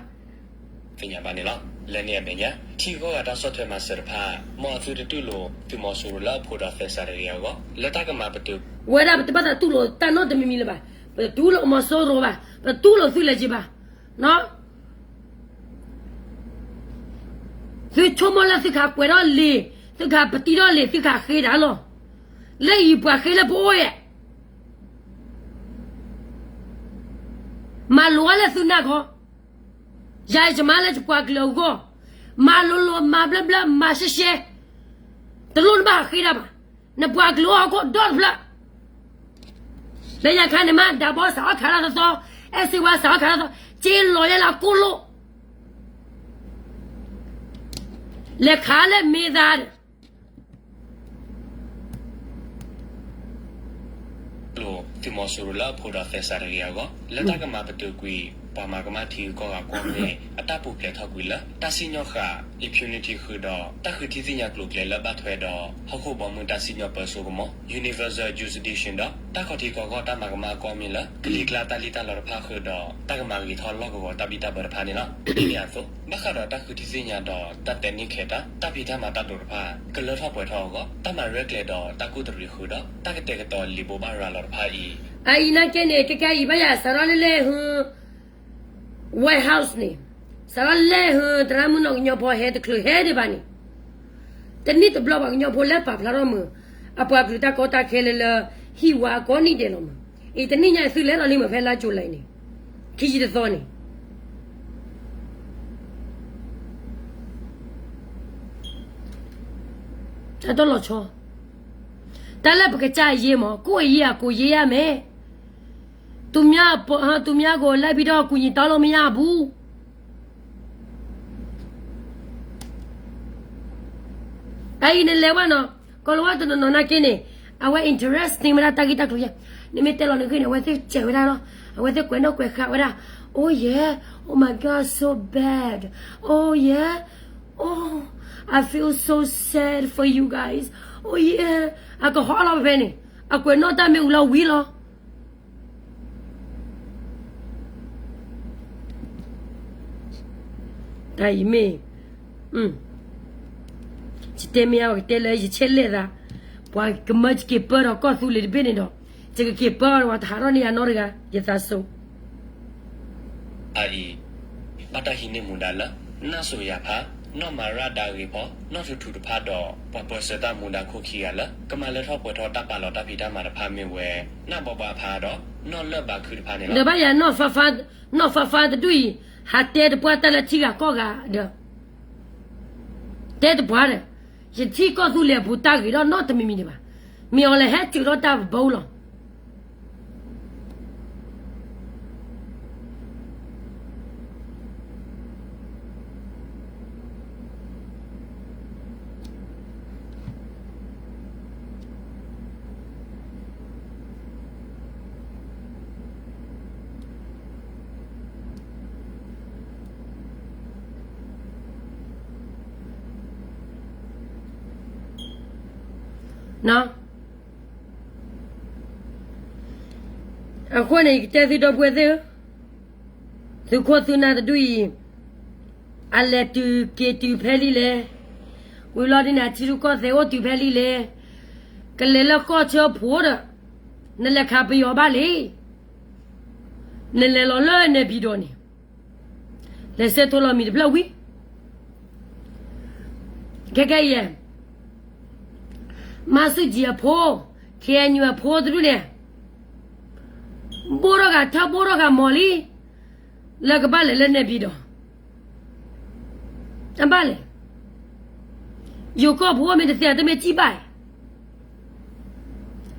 သ့ၣ်ညါဘၣ်န့ၣ်လီၤ. လၢန့ၣ်အမဲာ်ညါ ထံဂုၤကီၢ်ဂၤတၢ်ဆီၣ်ထွဲမၤစၢၤတဖၣ် မ်အသုတတူၢ်လိာ်သုးမီၤစိရိၤလၢအဖိဒီးသဲစးတဂ့ၤအဂီၢ် လၢတၢ်ကမၤပတုာ် ဝဲဒၣ်ပတဘၣ်သးတူၢ်လိာ်တၢ်နီတမံၤမံၤလၢၤဘၣ်. ပတတူၢ်လိာ်မီၤစိရိၤဘၣ်, ပတူၢ်လိာ်သုးလၢၤက့ၤဘၣ်. သုဆိကမိၣ်လၢသုကဟးကွဲးထီၣ်လံာ်, သုကဟးပတံထီၣ်လံာ်, သုကဟးဃ့တၢ်လီၤ. လၢအံၤပှၤဃ့လၢပအိၣ်ယဲၢ် မၤလိအီၤလၢသုနၢ်ခီ, ယၤယမါလၢယပှၤကလုာ်အဂီၢ်, မၤလိၤလိၤ မၤဘျၢဘျၢ မၤရှဲရှဲ, တလိၣ်နဘၣ်ဃ့တၢ်ဘၣ်. နပှၤကလုာ်အီၣ်ဟီၣ်ခိၣ်ဒီတဖျၢၣ်, လၢညါခါန့ၣ်မး ဒၣ်ဘီစးထီၣ်ခးတၢ်သီသီ, အဲၣ်စ့ဝါစးထီၣ်ခးတၢ်သီ, က့လီၤယဲလၢအကိၣ်လိၣ်, လဲၤခးလၢမ့ၢ်သးဒီး လိာ်သုးမီၤစိရိၤလၢအဖိဒီးသဲစးတဂ့ၤအဂီၢ် လၢတၢ်ကမၤပတုာ်ကွံာ် ပှၤမၤကမၣ်ထံဂုၤကီၢ်ဂၤကွီၢ်မ့ၣ် အတၢ်ပူၤဖျဲးထီၣ်ကွံာ်လၢ တၢ်စံၣ်ညီၣ်ဃာ် impunity ဃုာ်ဒီး တၢ်ဃုထံသ့ၣ်ညါကျိၤကျဲလၢဘၣ်ထွဲဒီး ဟီၣ်ခိၣ်ဘီမုၢ်တၢ်စံၣ်ညီၣ်ပၢၤစိကမီၤ universal jurisdiction ဒီး တၢ်ခီၣ်ထံးကီၢ်ဂီၢ်တၢ်မၤကမၣ်အကွီၢ်မ့ၣ်လၢ ကလံၤကျါတၢ်လံၣ်တၢ်လီတဖၣ်ဃုာ်ဒီး တၢ်ကမၤဂ့ၤထီၣ်လီၢ်ကဝီၤတၢ်ဘံၣ်တၢ်ဘၢတဖၣ်န့ၣ်လီၤ. ဒ်န့ၣ်အသိး ဘၣ်ဃးဒီးတၢ်ဃုထံသ့ၣ်ညါဒီး တၢ်တဲန့ၢ်ခဲးတၢ် တၢ်ဖံးတၢ်မၤတၢ်တိာ်တဖၣ် ကလၢထီၣ်ပှဲၤထီၣ်အဂီၢ် တၢ်မၤရဲၣ်ကျဲၤဒီးတၢ်ကူၣ်တရံးဃုာ်ဒီး တၢ်ကတဲာ်ကတီၤလံာ်ဘိးဘၣ်ရၤလီၤတဖၣ်အံၤ အအံၤနာ်က့န့ၣ် ကဲကဲအံၤဘၣ်ယၤ စးထီၣ်လၢလဲၣ်ဟု White House န့ၣ်, စးထီၣ်လဲၣ်ဟု သရၣ်မုၣ်နီၢ်ကညီဖီဟဲတချုးဟဲဒံးဘၣ်န့ၣ်, တနံၣ်တဘျီပှၤကညီဖိလဲၤပာ်ဖျါထီၣ်မုာ် အပှၤကလုာ်တၢ်ကီတၢ်ခဲလၢလၢ ဟံၣ်ဝါအကိးနံၣ်ဒဲးလီၤမုာ်, အံၤတနံၣ်ညါအံၤသုလဲၤလီၤလံမုာ်ဖဲလါကၠူလဲအံၤန့ၣ်, ခံဆံတသီန့ၣ် တၢ်တလီၤဆီ, တၢ်လၢပကစၢ်အရေးမး ကိုယ့်အရေး ကိုယ်ရေးရမယ်, သူများကို လိုက်ပြီးတော့ ကူညီတောင်းလို့မရဘူး. အအံၤနလဲၤဝဲနီၤ, ကီၢ်လၤဝါတနီၤနီၤနာ်က့န့ၣ်, အဝဲ interesting ဝဲဒၣ်တၢ်ဂ့ၢ်တၢ်ကျိၤယဲၢ်, နမ့ၢ်တဲလီၤနဂ့ၢ်န့ၣ် အဝဲသ့ၣ်စဲးဝဲဒၣ်လီၤ, အဝဲသ့ၣ်ကွဲးနီၣ်ကွဲးဃာ်ဝဲဒၣ်, Oh yeah, oh my God, so bad, oh yeah, oh, I feel so sad for you guys, oh yeah, အကဟီလီၤဖဲန့ၣ်, အကွဲးနီၣ်တၢ်မ့ၢ်အူလီၤဝံၤလီၤ. တၢ်အံၤမ့ၢ်, ယတဲမ့ၢ်အကတဲလၢယဆဲးလဲၣ်သး, ပှၤကမၢယက့ၤပၢဒီးကီၢ်သူလ့ၤတဘ့ၣ်န့ၣ်ဒီး, ယကက့ၤပၢအီၤဒီးပှၤတဟးထီၣ်န့ၢ်ယၤနီတဂၤ, ယသးစိၤ အအံၤ, ဘၣ်တၢ်ဟံးန့ၢ်မူဒါလၢ နၢ်စိၤယၤဖး, နီၢ်မၤရၣ်ဒါဂ့ၤဖီ, နီၢ်ထူထူတဖၣ်ဒီး ပှၤပၢဆှၢတၢ်မူဒါခိၣ်ခံဂၤလၢ ကမၤလၢထီၣ်ပှဲၤထီၣ်တၢ်ပာ်လီၤတၢ်ဖံးတၢ်မၤတဖၣ်မ့ၢ်ဝဲ နၢ်ဘီဘါဖးဒီး နီၢ်လၢၢ်ဘါခုတဖၣ်န့ၣ်လီၤ. ဒီးဘၣ်ယၤ နီၢ်ဖးဖးတဒူၣ်အံၤ ဟးတဲတပှၢ်တၢ်လၢထံဂၤကီၢ်ဂၤဒီး တဲတပှၢ်ဒီး ယထံၣ်ကီၢ်သူလ့ၤအပူၤတၢ်ဂ့ၤထီၣ်နီတမံၤမံၤဒံးဘၣ်. မ့ၢ်အီၤလဲၤဟဲစၢၤထီၣ်တၢ်ဘၢလီၤ. အဃိန့ၣ် ယကတဲသုဒီပုၢ်ဝဲၢ်သ့ၣ်ဧၢ, သုးခိၣ်သုးနၢ်တဒူၣ်အံၤ အလဲၤတုၤက့ၤတုၤဖဲလံလဲၣ်, ဝံၤလီၤဒ်န့ၣ် အထံရူၢ်ကီၢ်သဲးအိၣ်တုၤဖဲလံလဲၣ်, ကလဲၤလၢကီၢ်ဆၢဖိဒီး နလဲၤခးပယီၤဘၣ်လံ, နလဲၤလီၤလၢနဲပံၤဒီးန့ၣ် လဲၤဆဲးထိလီၤမံၤတဖျၢၣ်ဝံၤ ခဲကဲယဲၢ်, မၤဆူၣ်ကၠံၣ်အဖိ, ခ့ၣ်အဲၣ်ယူၣ်အဖိတဒူၣ်န့ၣ်, ဘိၣ်ထီၣ်ဂၤထၢၣ်ဘိၣ်ထီၣ်ဂၤမီၤလံ, လၢကဘၣ်လဲၤလၢနဲပံၤဒီး, အဘၣ်လဲၣ်, ယိၤကီၢ်ဖိမ့ၢ်တသ့ တမ့ၢ်စံၣ်ဘၣ်,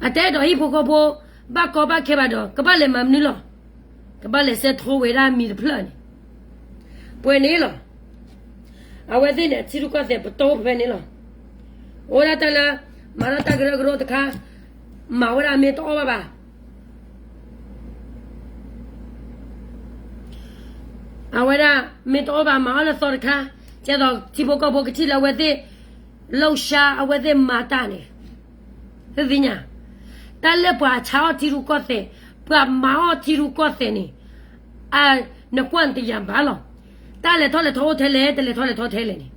အတအဲၣ်ဒိးဟံၣ်ဖိဃီဖိ ဘၣ်ကီဘၣ်ခဲဘၣ်ဒီး ကဘၣ်လဲၤမၤမနုၤလီၤ. ကဘၣ်လဲၤဆဲးထီဝဲဒၣ်မံၤတဖျၢၣ်န့ၣ် ပှဲၤန့ၣ်လီၤ. အဝဲသ့ၣ်န့ၣ် ထံရူၢ်ကီၢ်သဲးပတီၢ်ဖဲန့ၣ်လီၤ. အိၣ်ဝဲဒၣ်တၢ်လၢ မၤထီၣ်တၢ်ကရၢကရိတခါ, မၤဝဲဒၣ်မ့ၢ်တအီၣ်ဘၣ်ဘၣ်. အဝဲဒၣ်မ့ၢ်တအီၣ်ဘၣ် မၤအီၣ်လၢသီတခါ, ကဲသိးထံဖိကီၢ်ဖိကထံၣ်လၢအဝဲသ့ၣ် လှုပ်ရှား အဝဲသ့ၣ်မၤတၢ်န့ၣ် သုသ့ၣ်ညါ, တၢ်လၢပှၤဆါအီၣ်ထံရူၢ်ကီၢ်သဲး, ပှၤမၤအီၣ်ထံရူၢ်ကီၢ်သဲးန့ၣ်, နကွၢ်တယၤဘၣ်လီၤ. တၢ်လဲၤထီၣ်လဲၤထီအိၣ်ထဲလဲၣ်, တလဲၤထီၣ်လဲၤထီထဲလဲၣ်န့ၣ်,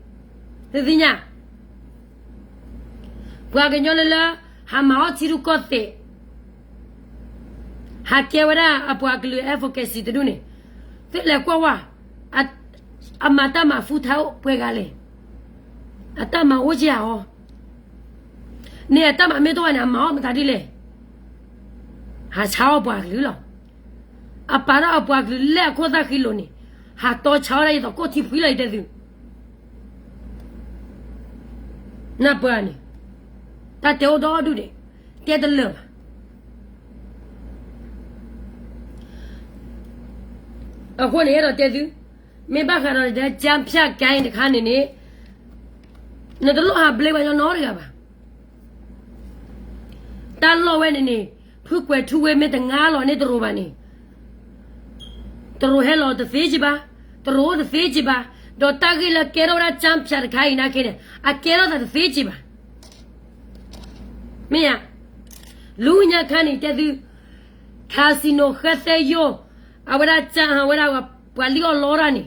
သုသ့ၣ်ညါ, ပှၤကညီလၢလၢ ဟးမၤအီၣ်ထံရူၢ်ကီၢ်သဲး ဟးကဲဝဲဒၣ်အပှၤကလုာ် advocacy တဒူၣ်န့ၣ်, သုလဲၤကွၢ်ဝဲ, အမၤတၢ်မၤ full time ပှဲၤဂၤလဲၣ်, အတၢ်မၤအိၣ်က့ၤဧါအီၤ, န့ၣ်အတၢ်မၤမ့ၢ်တအိၣ်န့ၣ် အမၤအီၣ်မတၤဒ်လဲၣ်, ဟးဆါအီၣ်ပှၤကလုာ်လီၤ. အပာ်ထီၣ်အပှၤကလုာ်လၢအခိၣ်သၣ်ဃံလိာ်န့ၣ်, ဟးတီဆါအီၣ်ဒၣ်ယသိးကိၣ်ထံဖှံလီၤ ယတဲသု နၢ်ပၢၢ်န့ၣ်, တၢ်တဲအိၣ်ဒီဒူၣ်န့ၣ်, တဲတလၢာ်ဘၣ်. အဃိန့ၣ် အဲၣ်ဒိးတဲသု, မ့ၢ်ဘၣ်ဃးဒီး ကၠၢဖၠၣ်ကၠၢတခါန့ၣ်န့ၣ်, နတလိၣ်ဟးဘျ့ပှၤညီနီတဂၤဘၣ်. တၢ်လီၢ်ဝဲန့ၣ်န့ၣ်, ဖုကွဲးထူဝ့မ့ၢ်တငါလီၤန့ၣ်တရူးဘၣ်န့ၣ်, တရူးဟဲလီၤတသ့က့ၤဘၣ်, တရူးအိၣ်တသ့က့ၤဘၣ်, ဒီးတၢ်ဂ့ၢ်လၢကဲထီၣ်ဝဲဒၣ်ကၠၢဖၠၣ်တခါအံၤနာ်က့န့ၣ် အကဲထီၣ်သးတသ့က့ၤဘၣ်. မ့ၢ်ဧါ, လူညါခါန့ၣ်တဲသု, casino ဃဲသဲယိၣ်, အဝဲဒၣ်ကၠၢဟးဝဲဒၣ်ပှၤလံၣ်အီၣ်လီတၢ်န့ၣ်,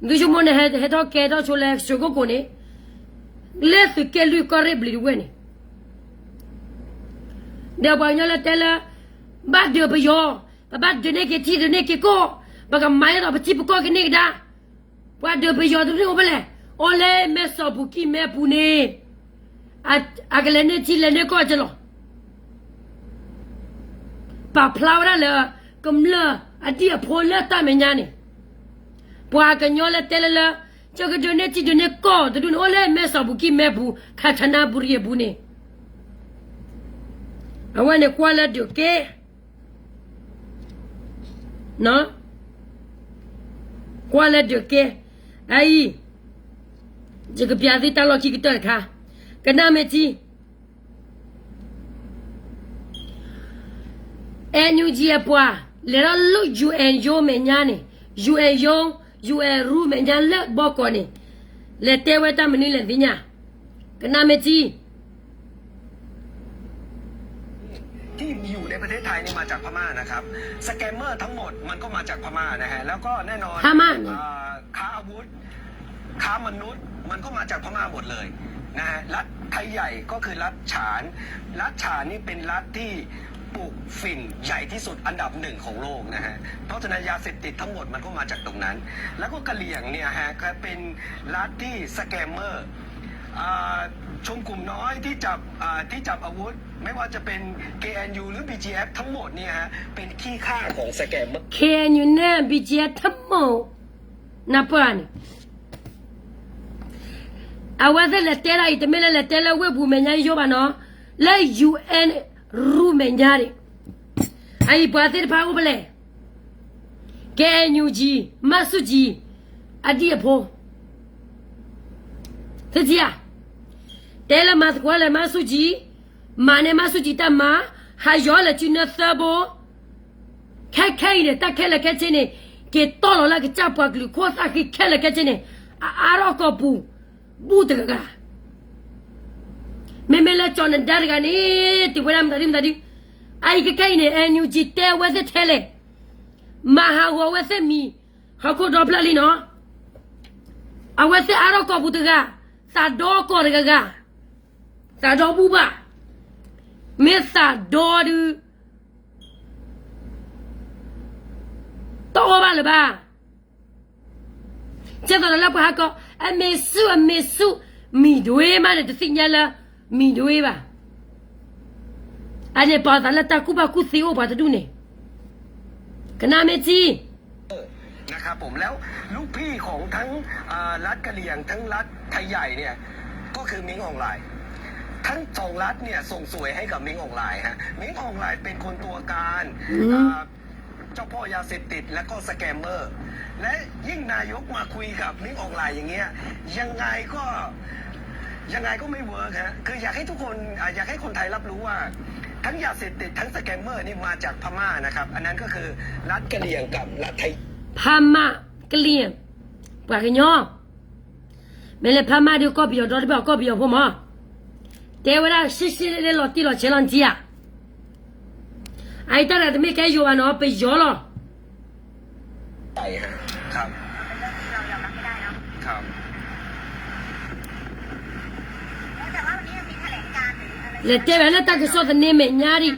ဒုဆိကမိၣ်န့ၣ် ဟဲထီၣ်ကဲထီၣ်ဆိလၢ ရွှေကုက္ကိုန့ၣ်, လၢသုးက့လွံၢ်ကီၢ်ရ့ၣ်ဘျံၤတဝဲၢ်န့ၣ်, ဒီးပှၤကညီလၢတဲလၢ, ဘၣ်ဒုးပယီၤ, ပဘၣ်ဒုးန့ၢ်က့ၤထံဒုးန့ၢ်က့ၤကီၢ်, ပကမၤအသိးပထံပကီၢ်ကန့ၢ်ကဒါ, ပှၤဒုးပယီၤတဒူၣ်န့ၣ်အိၣ်ဖဲလဲၣ်, အိၣ်လၢမဲၢ်စီၤဘူၤကံၢ်မဲပူၤန့ၣ်, အကလဲၤန့ၢ်ထံလဲၤန့ၢ်ကီၢ်ကလီၤ. ပာ်ဖျါဝဲဒၣ်လၢ ကမျၢၢ်အဒံၣ်အဖိလၢတၢ်မဲာ်ညါန့ၣ်, ပှၤကညီလၢတဲလၢလၢ, ကဒုးန့ၢ်ထံဒုးန့ၢ်ကီၢ်တဒူၣ်န့ၣ် အိၣ်လၢမဲၢ်စီၤဘူၤကံၢ်မဲပူၤ ခးထနၢ်ဘူရံၤအပူၤန့ၣ်, အဝဲန့ၣ်ကွၢ်လၢဒုးကဲ ကွၢ်လၢဒုးကဲ, အအံၤ, ယကပျးသုတၢ်လီၢ်ခံကတၢၢ်တခါ, ကနၣ်မ့ၢ်ထံ NUG အပှၤ, လဲၤထီၣ်လၢ UN ရုံးမဲာ်ညါန့ၣ်, UN ရုံး, UN ရုံးမဲာ်ညါလၢဘီကီးန့ၣ်, လဲၤတဲဝဲတၢ်မနုၤလဲၣ်သ့ၣ်ညါ, ကနၣ်မ့ၢ်ထံ ที่อยู่ในประเทศไทยนี่มาจากพม่านะครับ สแกมเมอร์ทั้งหมดมันก็มาจากพม่านะฮะ แล้วก็แน่นอน พม่าเนี่ย อ่า ค้าอาวุธ ค้ามนุษย์ มันก็มาจากพม่าหมดเลยนะฮะ รัฐไทยใหญ่ก็คือรัฐฉาน รัฐฉานนี่เป็นรัฐที่ปลูกฝิ่นใหญ่ที่สุดอันดับหนึ่งของโลกนะฮะ เพราะฉะนั้นยาเสพติดทั้งหมดมันก็มาจากตรงนั้น แล้วก็กะเหรี่ยงเนี่ยฮะก็เป็นรัฐที่สแกมเมอร์ อ่า ชนกลุ่มน้อยที่จับ อ่า ที่จับอาวุธ ไม่ว่าจะเป็น เคเอ็นยู หรือ บีจีเอฟ ทั้งหมดเนี่ยฮะ เป็นขี้ข้าของสแกมเมอร์ KNU န့ၣ် BGF ทั้งหมด နၢ်ပၢၢ်န့ၣ်, အဝဲသ့ၣ်လဲၤတဲဒၣ်အံၤ တမ့ၢ်လၢလဲၤတဲလၢဝ့ၢ်ပူၤမဲာ်ညါယိဘၣ်နီၤ, လၢ UN ရုံးမဲာ်ညါန့ၣ်, အအံၤပှၤသ့ၣ်တဖၣ်အိၣ်ဖဲလဲၣ်, KNUG, မၤဆူၣ်ကံ, အဒံၣ်အဖိ သုထံၣ်ဧါ, တဲလၢမၤသကိးလၢမၤဆူၣ်ကံ, မၤန့ၢ်မၤဆူၣ်ကံတၢ်မၤ, ဟးယီၤလၢစုနၢသၢဘိ, ခဲခဲအံၤန့ၣ် တၢ်ခဲလၢာ်ခဲဆ့န့ၣ်, က့ၤတီၢ်လီၤလၢကစၢ်ပှၤကလုာ်ခိၣ်သၣ်ဃံခဲလၢာ်ခဲဆ့န့ၣ်, အအါထီၣ်ကီၢ်ပူၤ, ဘူၣ်တဂၤဂၤ, မ့မ့ၢ်လၢကၠီၤနဒါတဂၤန့ၣ် တုၤဝဲဒၣ်မတၤဒုမတၤဒု, အအံၤခဲခဲအံၤန့ၣ် NUG တဲဝဲသ့ၣ်ထဲလဲၣ်, မၤဟးဂီၤဝဲသ့ၣ်မံၤ, ဟီၣ်ခိၣ်ဒီဖျၢၣ်လံနီၤ, အဝဲသ့ၣ်အါထီၣ်ကီၢ်ပူၤတဂၤ, သးဒီကီၢ်တဂၤဂၤ, သးဒီဘူၣ်ဘၣ်, မ့ၢ်သးဒီဒုး တအီၣ်ဘၣ်လၢၤဘၣ်. ကဲသိးဒီးလၢပှၤဟးကီး အမ့ၢ်ဆူၣ် အမ့ၢ်ဆူၣ် မံၤဒွ့မးန့ၣ် တသ့ၣ်ညါလၢ မံၤဒွ့ဘၣ်. အန့ၣ်ပာ်သးလၢတၢ်ကူၣ်ဘၣ်ကူၣ်သ့အိၣ်ပှၤတဒူၣ်န့ၣ် ကနၣ်မ့ၢ်ထံ นะครับผม แล้วลูกพี่ของทั้ง อ่า รัฐกะเหรี่ยง ทั้งรัฐไทยใหญ่เนี่ย ก็คือมิงอองหลาย ถ้า ทั้งสองรัฐเนี่ยส่งสวยให้กับมิงอองหลายฮะ มิงอองหลายเป็นคนตัวการ อืม อ่า เจ้าพ่อยาเสพติดและก็สแกมเมอร์ และยิ่งนายกมาคุยกับมิงอองหลายอย่างเงี้ย ยังไงก็ ยังไงก็ไม่เวิร์กฮะ คืออยากให้ทุกคน อ่ะ อยากให้คนไทยรับรู้ว่า ทั้งยาเสพติดทั้งสแกมเมอร์นี่มาจากพม่านะครับ อันนั้นก็คือรัฐกะเหรี่ยงกับรัฐไทย พม่ากะเหรี่ยง ပှၤကညီ မ့ၢ်လဲၤဖးမၢ်ဒီးကီၢ်ပယီၤဒီတဘ့ၣ်အီၤ ကီၢ်ပယီၤဖိမး တဲဝဲဒၣ်ရှဲရှဲလၢလီၤတံၢ်လီၤဆဲးလီၤနထံဧါ. အအံၤတၢ်တဂၤတမ့ၢ်ကဲယိၤဘၣ်နီၤ ပယီၤလီၤ. လဲၤတဲဝဲလၢတၢ်ကစီၣ်သန့မဲာ်ညါဒံး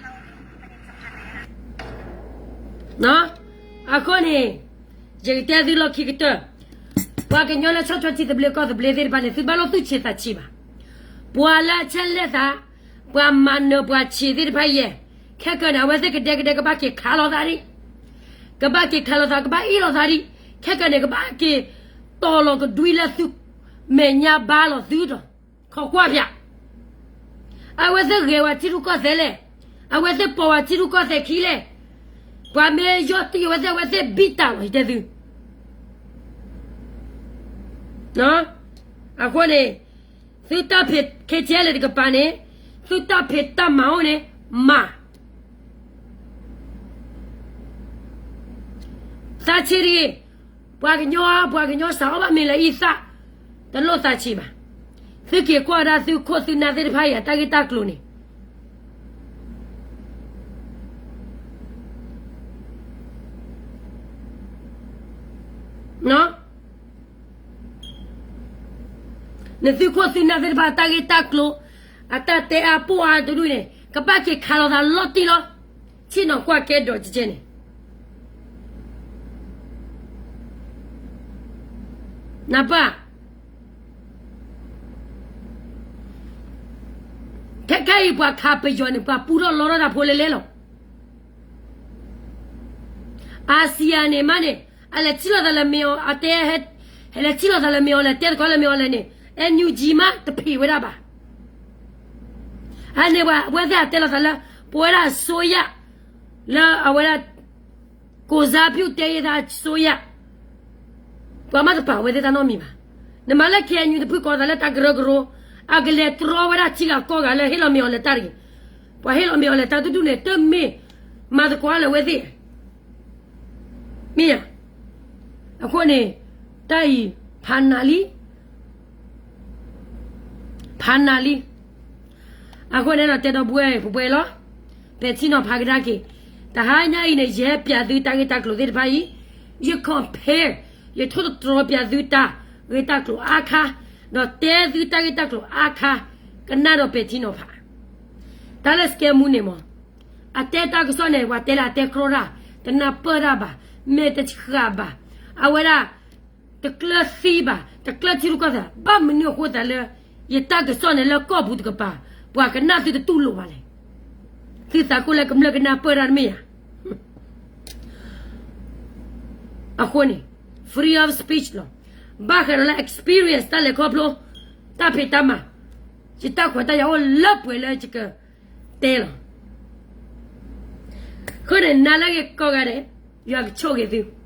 အဃိန့ၣ် ယကတဲသုလီၢ်ခံကတၢၢ်, ပှၤကညီလၢဆီၣ်ထွဲထံသဘျ့ကီၢ်သဘျ့သ့ၣ်တဖၣ်န့ၣ် သုဘၣ်လိၣ်သူၣ်ဆံးသးဆံးဘၣ်. ပှၤလၢအဆဲးလဲၣ်သး, ပှၤမၤနၢၤပှၤဆံးသ့ၣ်တဖၣ်ယဲၢ်, ခဲကနံၣ်အဝဲသ့ၣ်ကဒဲကဒဲကဘၣ်က့ၤခးလိာ်သးဒံး, ကဘၣ်က့ၤခးလိာ်သး ကဘၣ်အ့ၣ်လိာ်သးဒံး, ခဲကနံၣ်ကဘၣ်က့ၤတီၤလီၤကဒွံလၢသုမဲာ်ညါဘါလီၤသုဒီး ခိးကွၢ်ဖၠး အဝဲသ့ၣ်ဂဲၤဝဲထံရူၢ်ကီၢ်သဲးလဲၣ်, အဝဲသ့ၣ်ပိာ်ဝဲထံရူၢ်ကီၢ်သဲးခံလဲၣ်, ပှၤမ့ၢ်ယီၢ်တံၢ်အဝဲသ့ၣ် အဝဲသ့ၣ်ဘံၣ်တၢ်လီၤ ယတဲသု. အဃိန့ၣ် သုတၢ်ဖံး ခ့ဆဲလဲၣ် တကပၤန့ၣ်, သုတၢ်ဖံးတၢ်မၤအိၣ်န့ၣ် မၤ သးဆံးတဂ့ၤ, ပှၤကညီ ပှၤကညီစးထီၣ်ဘၣ်မ့ၢ်လၢအံသၣ်, တလိၣ်သးဆံးဘၣ်. သုက့ၤကွၢ်ဒၣ်သုခိၣ်သုနၢ်သ့ၣ်တဖၣ်အံၤ အတၢ်ဂ့ၢ်တၢ်ကျိၤန့ၣ် နသုခိၣ်သုနၢ်သ့ၣ်တဖၣ် အတၢ်ဂ့ၢ်တၢ်ကျိၤ, အတၢ်တဲအါပိၢ်အါတဒူၣ်န့ၣ် ကဘၣ်က့ၤခးလိာ်သးလီၤတံၢ်လီၤ. ဆ့ၣ်နီၤကွၢ်ကဲဒီးကဲန့ၣ် နၢ်ပၢၢ်, ခဲခဲအံၤပှၤခးပယီၤန့ၣ် ပှၤပူထီၣ်လီထီၣ်တၢ်ဖိလဲၤလဲၤလီၤ. အၤစံယၤန့ၣ်မးန့ၣ် အလဲၤထံၣ်လိာ်သးလၢမ့ၢ်အီၤ အတဲ ဟဲလဲၤထံၣ်လိာ်သးလၢမ့ၢ်အီၤလဲၣ် တဲသကိးလၢမ့ၢ်အီၤလဲၣ်န့ၣ် NUG မးတဖံးဝဲဒၣ်ဘၣ်. အန့ၣ်ပှၤအဝဲသ့ၣ်အတဲလိာ်သးလၢ ပဝဲဒၣ်အစိုးရ လၢအဝဲဒၣ် ကိုယ်စားပြု တဲယသးအစိုးရ ပှၤမ့ၢ်တပာ်ဝဲသ့ၣ်တၢ်နီတမံၤဘၣ်. နမၤလၢ KNU တဖုကိးသးလၢတၢ်ကရၢကရိ, အကလဲၤတြီဝဲဒၣ်ထံဂၤကီၢ်ဂၤလၢဟ့ၣ်လီၤမ့ၢ်အီၤလဲၤတၢ်တဂ့ၤ. ပှၤဟ့ၣ်လီၤမ့ၢ်အီၤလဲၤတၢ်တဒူၣ်န့ၣ် တမ့ၢ်မၤသကိးလၢအဝဲသ့ၣ် မ့ၢ်ဧါ. အဃိန့ၣ် တၢ်အံၤ ဖးနးလံ ဖးနးလံ. အဃိန့ၣ်ဒီး တဲဒီပုၢ်ဝဲၢ်ပှဲၤပှဲၤလီၤ. ပဲာ်ထံနီၤဖးကဒါက့ၤ, တဟါညါအံၤန့ၣ် ယဟဲပျးသုတၢ်ဂ့ၢ်တၢ်ကျိၤသ့ၣ်တဖၣ်အံၤ, ယ compare, ယထိၣ်သတြီၤပျးသုတၢ်ဂ့ၢ်တၢ်ကျိၤအါခါ, ဒီးတဲသုတၢ်ဂ့ၢ်တၢ်ကျိၤအါခါ, ကနၣ်ဒီးပဲာ်ထံနီၤဖး. တၢ်လၢ scam မူ န့ၣ်မး အတဲတၢ်ကစီၣ်န့ၣ် ပှၤတဲလၢအတဲကြီတၢ်, တနၢ်ပၢၢ်တၢ်ဘၣ်, မဲာ်တဆှးဘၣ်, အဝဲဒၣ် တကျၢၤသံဘၣ်, တကျၢၤထံရူၢ်ကီၢ်သဲး, ဘၣ်မနုၤအဃိသတးလၢ ယတၢ်ကစီၣ်န့ၣ်လၢကီၢ်ပူၤတကပၤ ပှၤကနၣ်သုတတူၢ်လိာ်ဘၣ်လဲၣ်. သုသးကိၢ်လၢကမျၢၢ်ကနၢ်ပၢၢ်တၢ်တမ့ၢ်ဧါ. အဃိန့ၣ် freedom of speech လီၤ. ဘၣ်ဃးဒီးလၢ experience တၢ်လဲၤခီဖျိ တၢ်ဖံးတၢ်မၤ, ယတၢ်ခွဲးတၢ်ယာ်အိၣ်လၢပှဲၤလၢယကတဲလီၤ. အဃိန့ၣ် နၤလၢအဂ့ၤကိးဂၤဒဲး, ယွၤကဆိၣ်ဂ့ၤသု.